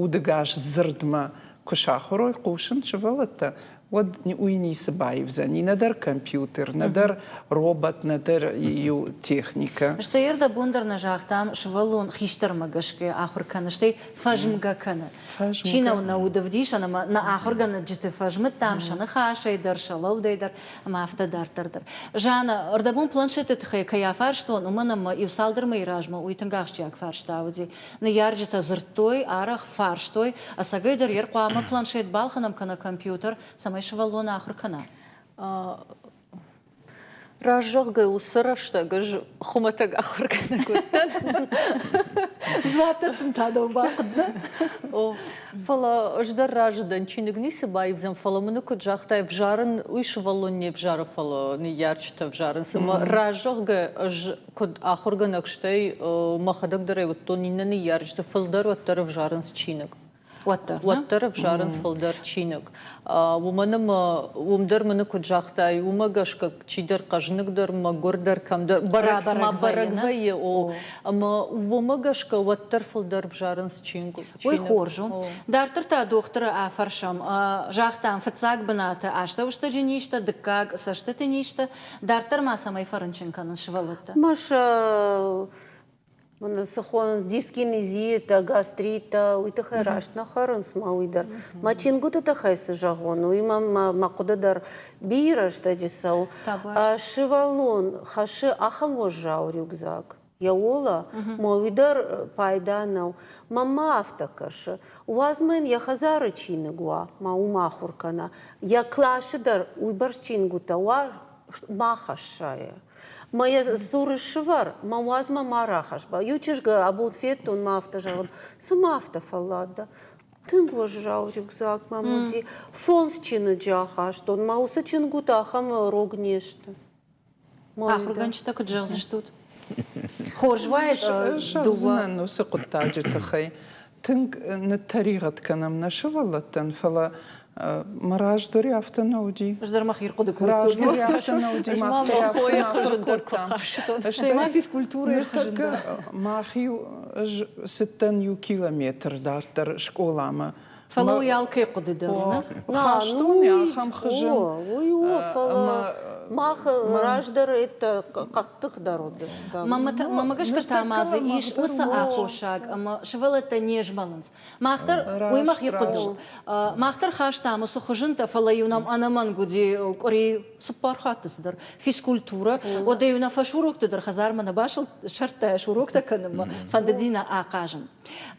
Speaker 4: удыгас дзырдмӕ куы сахуыр уой хъусын сывӕллӕттӕ, уӕд уый ницы баивдзӕни, нӕдӕр компьютер, нӕдӕр робот, нӕдӕр иу техникӕ.
Speaker 1: Стӕй ӕрдӕбон дӕр нӕ загътам, сывӕллон хистӕрмӕ гӕсгӕ ахуыр кӕны, стӕй фӕзмгӕ кӕны. Чи нӕу нӕ уд ӕвдисӕн ӕмӕ нӕ ахуыргӕнӕджыты фӕзмыдтам сӕ ныхасӕй дӕр, сӕ лӕудӕй дӕр ӕмӕ афтӕ дарддӕр дӕр. Жанна, ӕрдӕбон планшеты тыххӕй кӕй афарстон, уымӕн ӕмӕ иу цалдӕр мӕйы размӕ уый тынг ахсджиаг фарста уыди. Ныййарджытӕ дзырдтой, арӕх фарстой, ӕцӕгӕйдӕр йӕ хъуамӕ планшет балхӕнӕм кӕнӕ компьютер, цӕмӕй сывӕллон ахуыр кӕна?
Speaker 3: Раст зӕгъгӕ, уыцы рӕстӕг ӕз хуымӕтӕг ахуыргӕнӕг уыдтӕн.
Speaker 1: Дзуапп дӕттын та дӕу бахъуыд, нӕ?
Speaker 3: О, фӕлӕ ӕз дӕр разы дӕн, чиныг ницы баивдзӕн, фӕлӕ мын куыд загътай, ӕвзарын, уый сывӕллон не взары, фӕлӕ ныййарджытӕ ӕвзарынц. Ӕмӕ разӕгъгӕ ӕз куыд ахуыргӕнӕг, стӕй мӕхӕдӕг дӕр ӕй уыдтон, иннӕ ныййарджыты фылдӕр уӕддӕр ӕвзарынц чиныг.
Speaker 1: Уӕддӕр.
Speaker 3: Уӕддӕр ӕвзарынц фылдӕр чиныг. Уымӕн ӕмӕ уым дӕр мын куыд загътай, уымӕ гӕсгӕ чидӕр хъӕзныгдӕр, мӕгуырдӕр кӕмдӕр бӕрӕг цыма бӕрӕг вӕййы, о. Ӕмӕ уымӕ гӕсгӕ уӕддӕр фылдӕр ӕвзарынц чиныг.
Speaker 1: Уый хорз у. Дарддӕр та дохтыры афӕрсӕм. Загътам, фыццаг бынаты астӕуыстӕджы низтӕ, дыккаг цӕстыты низтӕ. Дарддӕр ма цӕмӕй фӕрынчын кӕнынц сывӕллӕттӕ?
Speaker 5: Маша, цы хонынц, дискинезиятӕ, гастриттӕ, уый тыххӕй раст нӕ хӕрынц ма уый дӕр. Мӕ чингуыты тыххӕй цы зӕгъон, уый мӕм мӕ хъуыды дӕр бирӕ рӕстӕджы цӕуы. Сывӕллон хӕссы ахӕм уӕззау рюкзак йӕ уола, ма уый дӕр пайда нӕу. Мӕнмӕ афтӕ кӕсы, уадз мӕ йын йӕ хӕдзары чиныг уа, ма уым ахуыр кӕна. Йӕ къласы дӕр уыйбӕрц чингуытӕ уа, ма хӕсса йӕ. Мӕ йӕ дзуры сывӕр, мӕ уадз мӕ ма рахӕсс. Иу чызг абон федтон, мӕ афтӕ зӕгъын, цыма афтӕ фӕллад дӕ. Тынг уӕззау рюкзак мӕм уыди. Фондз чиныджы ахастон, мӕ уыцы чингуытӕ ахӕм рог не сты.
Speaker 1: Ахуыргӕнджытӕ куыд зӕгъдзыстут? Хорз уаид
Speaker 4: дыууӕ. Уыцы хъуыддаджы тыххӕй тынг ныттӕригъӕд кӕнӕм нӕ сывӕллӕттӕн, фӕлӕ мӕ раздӕр афтӕ нӕ уыди.
Speaker 1: Ӕз дӕр мӕхи рхъуыды кодтон.
Speaker 4: Раздӕр афтӕ нӕ уыди, мах дӕр афтӕ нӕ кодтам.
Speaker 1: Стӕй ма физкультурӕйы хызын дӕр.
Speaker 4: Мах-иу ӕз цыдтӕн иу километр дарддӕр скъоламӕ.
Speaker 1: Фӕлӕ уый алкӕй хъуыды дӕр у, нӕ?
Speaker 4: Хастон ахӕм хызын.
Speaker 5: Уый у, фӕлӕ мах раздӕр это хъӕддыхдӕр уыдыстӕм.
Speaker 1: Мӕнмӕ гӕсгӕ та ма дзы ис уыцы аххосаг, ӕмӕ сывӕллӕттӕ не змӕлынц. Мах дӕр, уый мӕхи хъуыды у, мах дӕр хастам уыцы хызынтӕ, фӕлӕ-иу нӕм ӕнӕмӕнг уыди къуыри цыппар хатты цыдӕр физкультурӕ. Уӕдӕ-иу нӕ фӕсурокты дӕр хӕдзармӕ нӕ басӕрдта суроктӕ кӕнынмӕ, фӕндыди нӕ ахъазын.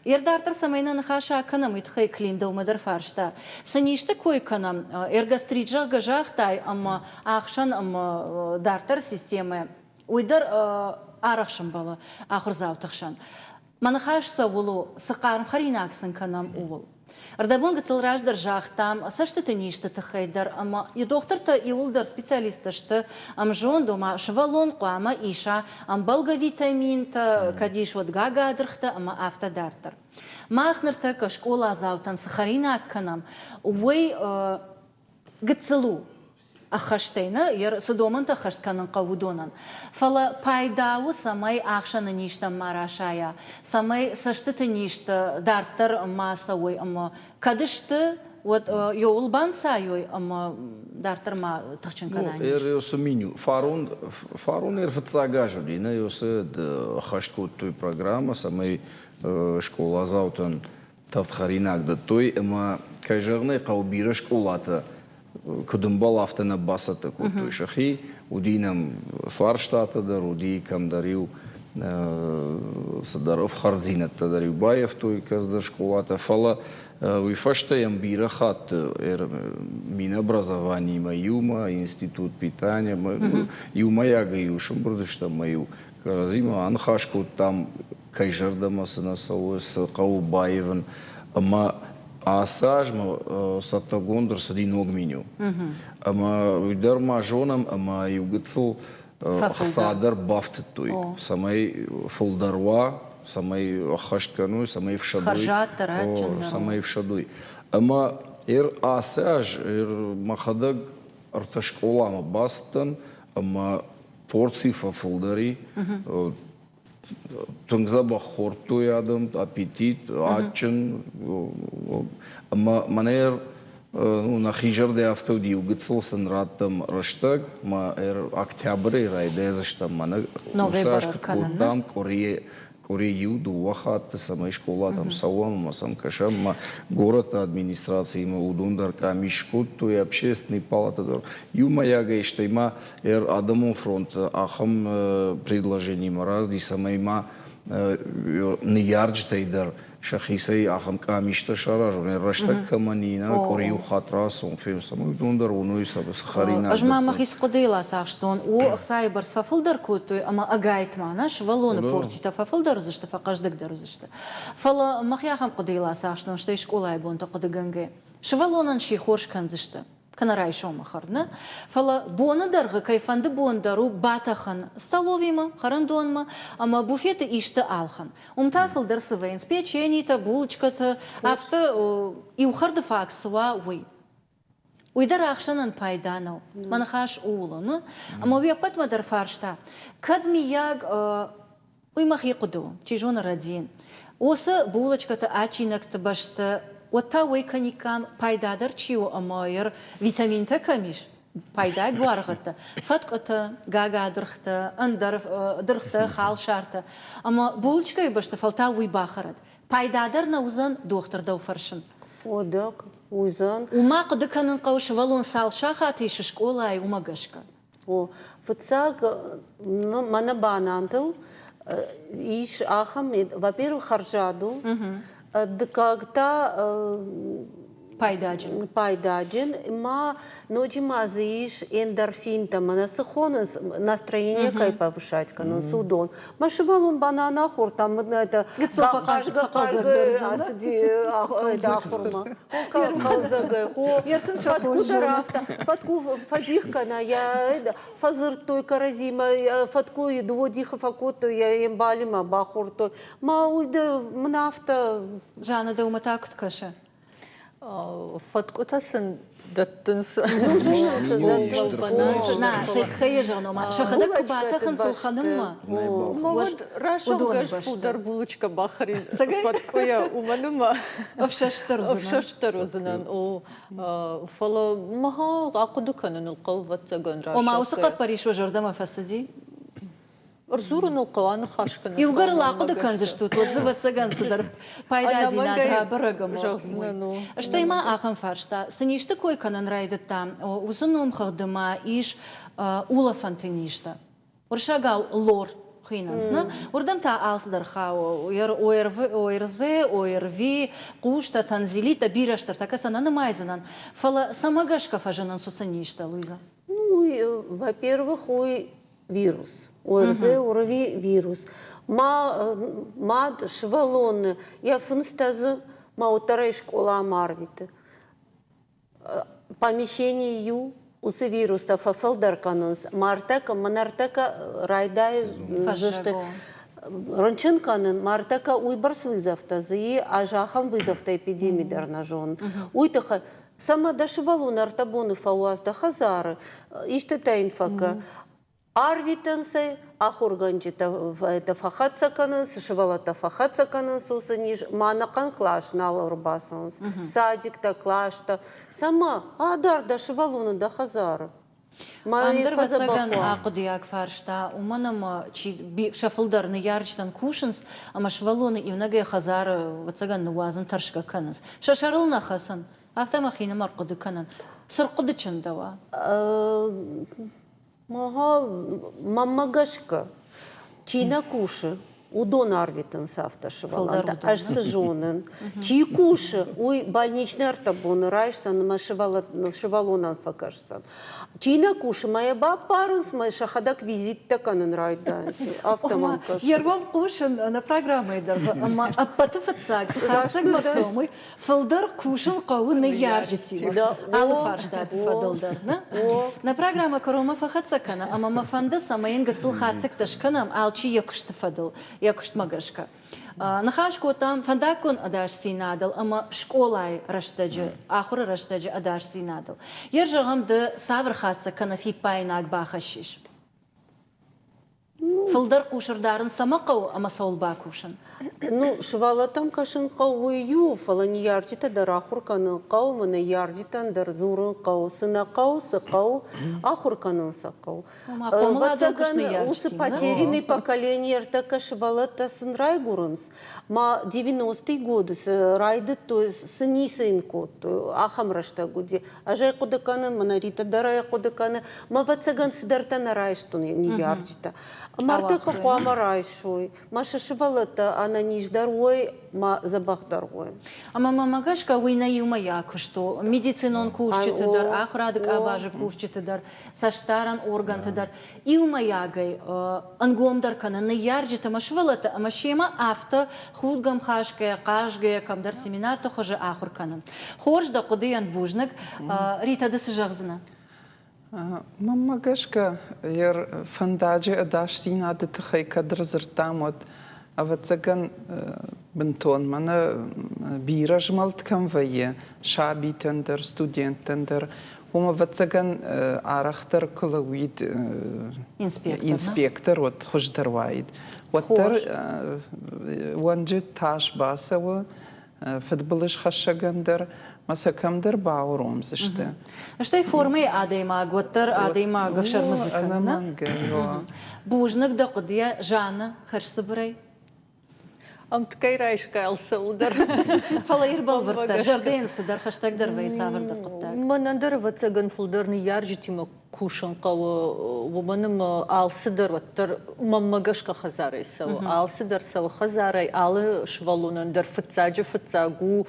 Speaker 1: Йе дарддӕр цӕмӕй нӕ ныхас акӕнӕм, уый тыххӕй Клим дӕумӕ дӕр фарста. Цы низты кой кӕнӕм, эргострит, зӕгъгӕ, загътай, ӕмӕ ахсӕн ӕмӕ дарддӕр системӕ, уый дӕр арӕх сӕмбӕлы ахуырдзауты хсӕн. Мӕ ныхас цӕуыл у, цы хъарм хӕринаг сын кӕнӕм, ууыл. Ӕрдӕбон гыццыл раздӕр загътам цӕстыты низты тыххӕй дӕр ӕмӕ йӕ дохтыртӕ иууылдӕр специалисттӕ сты ӕмзонд, ома сывӕллон хъуамӕ иса ӕмбӕлгӕ витаминтӕ, кӕд ис, уӕд гагадыргътӕ ӕмӕ афтӕ дарддӕр. Мах ныртӕккӕ скъоладзаутӕн цы хӕринаг кӕнӕм, уый гыццыл у, ӕххӕстӕй нӕ, цы домӕнтӕ ӕххӕст кӕнын хъӕуы, уыдонӕн. Фӕлӕ пайда у, цӕмӕй ӕхсӕны низтӕм ма расайа, цӕмӕй цӕстыты низтӕ дарддӕр ма цӕуой ӕмӕ кӕд сты, уӕд еуыл банцайой ӕмӕ дарддӕр ма тыхджын кӕна низ.
Speaker 2: Эр меню фарон фарон эр фыццаг аз уыди, нӕ ёсы ӕххӕст кодтой программӕ, цӕмӕй скъоладзаутӕн тӕвд хӕринаг дӕттой ӕмӕ, кӕй зӕгъын ӕй хъӕуы, бирӕ скъолатӕ куыд ӕмбӕлы, афтӕ нӕ бацӕттӕ кодтой сӕхи. Уыди нӕм фарстатӕ дӕр, уыди кӕмдӕр-иу цыдӕр ӕфхӕрддзинӕдтӕ дӕр-иу баййӕфтой кӕцыдӕр скъолатӕ. Фӕлӕ уый фӕстӕ йӕм бирӕ хатт Минобразованиимӕ иумӕ, институт питания иумӕйагӕй-иу сӕмбырд стӕм ӕмӕ-иу кӕрӕдзимӕ аныхас кодтам, кӕй зӕрдӕмӕ цы нӕ цӕуы, цы хъӕуы баивын. Ӕмӕ ацы азмӕ цӕттӕгонд ӕрцыди ног меню. Ӕмӕ уый дӕр ма зонӕм, ӕмӕ иу гыццыл хца дӕр бафтыдтой, цӕмӕй фылдӕр уа, цӕмӕй ӕххӕст кӕной, цӕмӕй фсӕдой. Цӕмӕй фсӕдой. Ӕмӕ ацы аз мӕхӕдӕг ӕртӕ скъоламӕ бацыдтӕн ӕмӕ порци фӕфылдӕр и. Тынг дзӕбӕх хордтой адӕм, аппетит, адджын. Ӕмӕ мӕнӕ нӕхи зӕрдӕ афтӕ уыди, иу гыццыл сын раттӕм рӕстӕг, ӕмӕ октябрӕй райдайдзыстӕм мӕнӕ уыцы аз куыд кодтам, къуыри къуыри иу-дыууӕ хатты, цӕмӕй скъолатӕм цӕуӕм ӕмӕ сӕм кӕсӕм. Ӕмӕ горӕты администрациимӕ уыдон дӕр къамис скодтой, общественный палата дӕр. Иумӕйагӕй, стӕй ма Адӕмон фронты ахӕм предложениимӕ рацыди, цӕмӕй ма ныййарджытӕй дӕр Сӕхицӕй ахӕм къамистӕ саразон, рӕстӕг кӕмӕн и, нӕ къуыри иу хатт рацӕуын, фен, цӕмӕй уыдон дӕр уыной сӕ цы хӕринаг.
Speaker 1: Ӕз ма мӕхи цы хъуыдыйыл ацахстон, о, ӕхцайы бӕрц фӕфылдӕр кодтой ӕмӕ ӕгайтма нӕ сывӕллоны портитӕ фӕфылдӕр уыдзысты, фӕхъӕздыгдӕр уыдзысты. Фӕлӕ мӕхи ахӕм хъуыдыйыл ацахстон, стӕй скъолайы бонтӕ хъуыдыгӕнгӕ. Сывӕллонӕн сихор скӕндзысты, кӕнӕ райсомы хӕрд, нӕ, фӕлӕ боны дӕргъы кӕйфӕнды бон дӕр у батӕхын столовимӕ, хӕрӕндонмӕ ӕмӕ буфеты исты алхӕн. Уым та фылдӕр цы вӕййынц печенитӕ, булочкӕтӕ, афтӕ иу хӕрды фаг цы уа, уый. Уый дӕр ӕхсӕнӕн пайда нӕу. Мӕ ныхас ууыл у, нӕ? Ӕмӕ уе ппӕтмӕ дӕр фарста, кӕд миййаг Уый мӕхи хъуыды у, чи зоны рӕдийын. Уыцы булочкӕты адджинӕгты бӕсты уӕд та уӕй кӕниккам, пайдадӕр чи у ӕмӕ йӕ витаминтӕ кӕм ис, пайдаг буаргъӕдтӕ, фӕткъуытӕ, гагадыргътӕ, ӕндӕр дыргътӕ, халсартӕ. Ӕмӕ булочкӕйы бӕсты фӕлтау уый бахӕрӕд. Пайдадӕр нӕ уыдзӕн дохтыр дӕу фӕрсын.
Speaker 5: Уӕдӕ уыдзӕн.
Speaker 1: Уымӕ хъуыды кӕнын хъӕуы сывӕллон цал сахаты ис скъолайы, уымӕ гӕсгӕ.
Speaker 5: О, фыццаг мӕнӕ банантыл ис ахӕм, во-первых, хӕрзад у, дыккаг та
Speaker 1: пайдаджын.
Speaker 5: Пайдаджын. Ма ноджы ма дзы ис эндорфинтӕ, мӕнӕ цы хонынц, настроение кӕй повышать кӕнынц, уыдон. Мӕ сывӕллон банан ахордта, это хъазгӕ-хъазгӕ ацыди ахуырмӕ. Хъӕлдзӕгӕй, хо, фӕткъуы дӕр афтӕ, фӕткъуы фӕдих кӕна, йӕ фӕдзырдтой кӕрӕдзимӕ, фӕткъуыйы дыууӕ дихы фӕкодтой, йӕ ӕмбалимӕ бахордтой. Ма уый мын афтӕ...
Speaker 1: Жанна, дӕумӕ та куыд кӕсы?
Speaker 3: Фӕткъуытӕ сын дӕттынц.
Speaker 1: На, сӕ тыххӕй йӕ зӕгъын, ома сӕхӕдӕг куы батӕхынц ӕлхӕнынмӕ.
Speaker 3: Уӕд рӕсугъд фылдӕр булочкӕ бахӕрин фӕткъуыйӕ, уымӕн ӕмӕ
Speaker 1: ӕфсӕстдӕр уыдзынӕн.
Speaker 3: Ӕфсӕстдӕр уыдзынӕн, о. Фӕлӕ мӕ ахъуыды кӕныныл хъӕуы, ӕвӕццӕгӕн,
Speaker 1: рӕсугъд. Ома уыцы хъӕппӕрис уӕ зӕрдӕмӕ фӕцыди?
Speaker 3: Ӕрдзурыныл хъӕуы аныхас кӕнын.
Speaker 1: Иугӕр ыл ахъуыды кӕндзыстут, уӕд дзы ӕвӕццӕгӕн цыдӕр пайдадзинад рабӕрӕг ӕмӕ Стӕй ма ахӕм фарста, цы низты кой кӕнын райдыдта, уыцы номхыгъды ма ис улӕфӕнты низтӕ. Уырыссагау лор хуыйнынц, нӕ? Уырдӕм та алцыдӕр хауы. ОРЗ, ОРВИ, хъустӕ, танзилиттӕ, бирӕ стыртӕ, кӕцы нӕ нымайдзынӕн. Фӕлӕ цӕмӕ гӕсгӕ фӕзынынц уыцы низтӕ, Луиза?
Speaker 5: Ну, во-первых, уый вирус. ОРЗ, ОРВИ вирус. Ма мад сывӕллоны йӕ фындзтӕ дзы ма уӕддӕр скъоламӕ арвиты. Помещение иу уыцы вирустӕ фӕфылдӕр кӕнынц. Мартӕкӕ, мӕнӕртӕкӕ райдайдзысты рынчын кӕнын. Мартӕкӕ уыйбӕрц вызовтӕ дзы и, ӕз ахӕм вызовтӕ эпидеми дӕр нӕ зонын. Уый тыххӕй Цӕмӕ дӕ сывӕллон ӕртӕ боны фӕуадз дӕ хӕдзары, истытӕ йын фӕкӕ. Арвитынц ӕй, ахуыргӕнджытӕ фӕхӕццӕ кӕнынц, сывӕллӕттӕ фӕхӕццӕ кӕнынц уыцы низ, ма ӕнӕхъӕн кълас нал ӕрбацӕуынц. Садиктӕ, къластӕ. Цӕмӕ? Адар дӕ сывӕллоны дӕ хӕдзары.
Speaker 1: Ам дӕр, ӕвӕццӕгӕн, ахъуыдыйаг фарста, уымӕн ӕмӕ чи сӕ фылдӕр ныййарджытӕн кусынц, ӕмӕ сывӕллоны иунӕгӕй хӕдзары, ӕвӕццӕгӕн, ныууадзын тӕрсгӕ кӕнынц. Сӕ сӕрыл нӕ хӕцын, афтӕ мӕхинымӕр хъуыды кӕнын. Цы рхъуыды чындӕуа?
Speaker 5: Мӕнмӕ гӕсгӕ, чи нӕ кусы, уыдон арвитынц афтӕ сывӕллӕттӕ. Ӕз цы зонын, чи кусы, уый больничный ӕртӕ боны райсдзӕн ӕмӕ сывӕллонӕн фӕкӕсдзӕн. Чи нӕ кусы, мӕ йӕ баппарынц, мӕ сӕхӕдӕг визиттӕ кӕнын райдайынц. Афтӕ мӕм кӕсы.
Speaker 1: Йе ргом хъусын нӕ программӕйы дӕргъы ӕмӕ ӕппӕты фыццаг цы хатдзӕгмӕ рцӕуӕм, уый фылдӕр кусын хъӕуы ныййарджытимӕ алы фарстаты фӕдыл дӕр. Нӕ? Нӕ программӕ кӕронмӕ фӕхӕццӕ кӕны, ӕмӕ мӕ фӕнды, цӕмӕй йын гыццыл хатдзӕгтӕ скӕнӕм алчи йӕ куысты фӕдыл, йӕ куыстмӕ гӕсгӕ. Ныхас кодтам фӕндаггон ӕдасдзинадыл ӕмӕ скъолайы рӕстӕджы, ахуыры рӕстӕджы ӕдасдзинадыл. Йе зӕгъӕм, ды цавӕр хатдзӕг кӕнӕ фиппаинаг бахӕссис? Фылдӕр хъус ӕрдарын цӕмӕ хъӕуы ӕмӕ цӕуыл бакусын?
Speaker 5: Ну, сывӕллӕттӕм кӕсын хъӕуы иу, фӕлӕ ныййарджытӕ дӕр ахуыр кӕнын хъӕуы, ӕмӕ ныййарджытӕн дӕр дзурын хъӕуы, цы нӕ хъӕуы, цы хъӕуы, ахуыр кӕнын сӕ хъӕуы.
Speaker 1: Хъомыладон куыст ныййарджытимӕ.
Speaker 5: Уыцы потерянный поколение ӕртӕккӕ сывӕллӕттӕ сын райгуырынц, ма 90-ы годы цы райдыдтой, цы ницы йын кодтой, ахӕм рӕстӕг уыди. Ӕз ӕй хъуыды кӕнын, мӕнӕ Ритӕ дӕр ӕй хъуыды кӕны. Мӕ ӕвӕццӕгӕн цыдӕртӕ нӕ райстон ныййарджытӕ. Ӕмӕ Ныртӕккӕ хъуамӕ райсой, мӕ сӕ сывӕллӕттӕ ӕнӕниздӕр уой, ма дзӕбӕхдӕр уой.
Speaker 1: Ӕмӕ мӕмӕ гӕсгӕ уый нӕ иумӕйаг куыст у. Медицинон кусджыты дӕр, ахуырады къабазы кусджыты дӕр, цӕстдарӕн органты дӕр иумӕйагӕй ӕнгомдӕр кӕнын ныййарджыты ӕмӕ сывӕллӕтты ӕмӕ семӕ афтӕ худгӕмхасгӕйӕ, хъазгӕйӕ кӕмдӕр семинарты хуызы ахуыр кӕнын. Хорз дӕ хъуыдыйӕн бузныг. Ритӕ, ды цы зӕгъдзынӕ?
Speaker 4: Мӕнмӕ гӕсгӕ, йӕ фӕндаджы ӕдасдзинады тыххӕй кӕд ӕрдзырдтам, уӕд, ӕвӕццӕгӕн, бынтон мӕнӕ бирӕ змӕлд кӕм вӕййы, сабитӕн дӕр, студенттӕн дӕр, уым, ӕвӕццӕгӕн, арӕхдӕр куы лӕууид инспектор, уӕд хуыздӕр уаид. Уӕддӕр уӕнджы тас бацӕуы, фыдбылызхӕссӕгӕн дӕр ма сӕ кӕмдӕр бауромдзысты.
Speaker 1: Стӕй формӕйы адӕймаг уӕддӕр адӕймаг ӕфсӕрмы дзы кӕны. Бузныг дӕ хъуыдыйӕ, Жанна, хӕрзцыбырӕй.
Speaker 3: Ӕмткӕй райсгӕ алцӕуылдӕр.
Speaker 1: Фӕлӕ ӕрбӕлвырддӕр, зӕрдӕйӕн цыдӕр хӕстӕгдӕр вӕййы цавӕрдӕр хъуыддаг.
Speaker 3: Мӕнӕн дӕр, ӕвӕццӕгӕн, фылдӕр ныййарджытимӕ кусын хъӕуы, уымӕн ӕмӕ алцыдӕр уӕддӕр мӕнмӕ гӕсгӕ хӕдзарӕй цӕуы. Алцыдӕр цӕуы хӕдзарӕй, алы сывӕллонӕн дӕр фыццаджы фыццаг у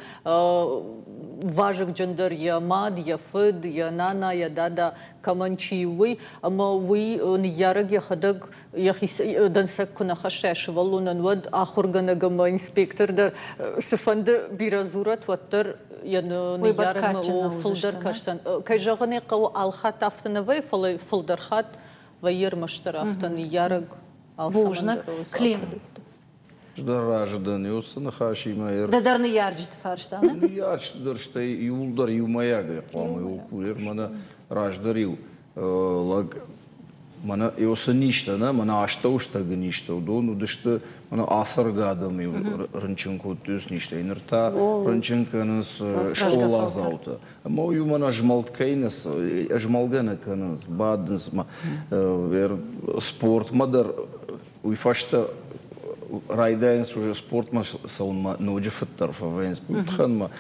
Speaker 3: вазыгджындӕр йӕ мад, йӕ фыд, йӕ нана, йӕ дада, кӕмӕн чи у, уый. Ӕмӕ уый ныййарӕг йӕхӕдӕг йӕхи дӕнцӕг куы нӕ хӕсса сывӕллонӕн, уӕд ахуыргӕнӕг ӕмӕ инспектор дӕр цыфӕнды бирӕ дзурӕт, уӕддӕр йӕ ныййарӕгмӕ фылдӕр кӕсдзӕн. Кӕй зӕгъын ӕй хъӕуы, алхатт афтӕ нӕ вӕййы, фӕлӕ фылдӕр хатт вӕййы ӕрмӕстдӕр афтӕ ныййарӕг
Speaker 1: Бузныг. Клим.
Speaker 2: Ӕз дӕр разы дӕн уыцы ныхасимӕ.
Speaker 1: Ды дӕр ныййарджыты фарста, нӕ?
Speaker 2: Ныййарджыты дӕр, стӕй иууылдӕр иумӕйагӕй хъуамӕ иу курӕм. Мӕнӕ раздӕр-иу лӕг мӕнӕ уыцы низтӕ, нӕ, мӕнӕ астӕуыстӕгы низтӕ, уыдон уыдысты, мӕнӕ ацӕргӕ адӕм-иу рынчын кодтой уыцы низтӕй. Ныр та рынчын кӕнынц скъоладзаутӕ. Ӕмӕ уый мӕнӕ змӕлд кӕй нӕ змӕлгӕ нӕ кӕнынц, бадынц ма спортмӕ дӕр уый фӕстӕ райдайынц уже спортмӕ цӕуынмӕ ноджы фыддӕр фӕвӕййынц. Тыххӕн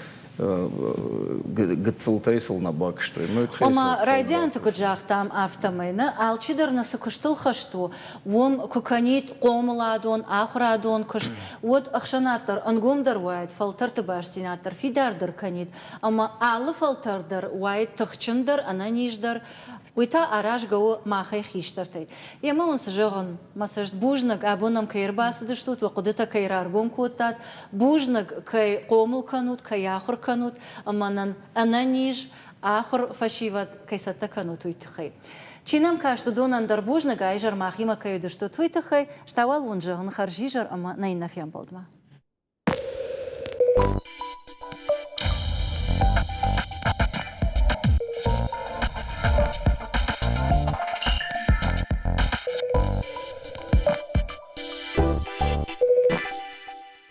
Speaker 2: гыццылтӕй сыл нӕ бакуыстой.
Speaker 1: Ома, райдианты куыд загътам, афтӕмӕй нӕ алчидӕр нӕ цы куыстыл хӕст у, уым куы кӕнид хъомыладон, ахуырадон куыст, уӕд ӕхсӕнад дӕр ӕнгомдӕр уаид, фӕлтӕрты бастдзинад дӕр фидардӕр кӕнид, ӕмӕ алы фӕлтӕр дӕр уаид тыхджындӕр, ӕнӕниздӕр. Уый та аразгӕ у махӕй хистӕртӕй. Емӕ уын цы зӕгъын, мӕ цӕст бузныг, абон нӕм кӕй ӕрбацыдыстут, уӕ хъуыдытӕ кӕй раргом кодтат, бузныг, кӕй хъомыл кӕнут, кӕй ахуыр кӕнут ӕмӕ нын ӕнӕниз, ахуыр фӕсивӕд кӕй цӕттӕ кӕнут, уый тыххӕй. Чи нӕм каст, уыдонӕн дӕр бузныг, а изӕр махимӕ кӕй уыдыстут, уый тыххӕй. Стауал уын зӕгъын хӕрзизӕр ӕмӕ нӕ иннӕ фембӕлдмӕ.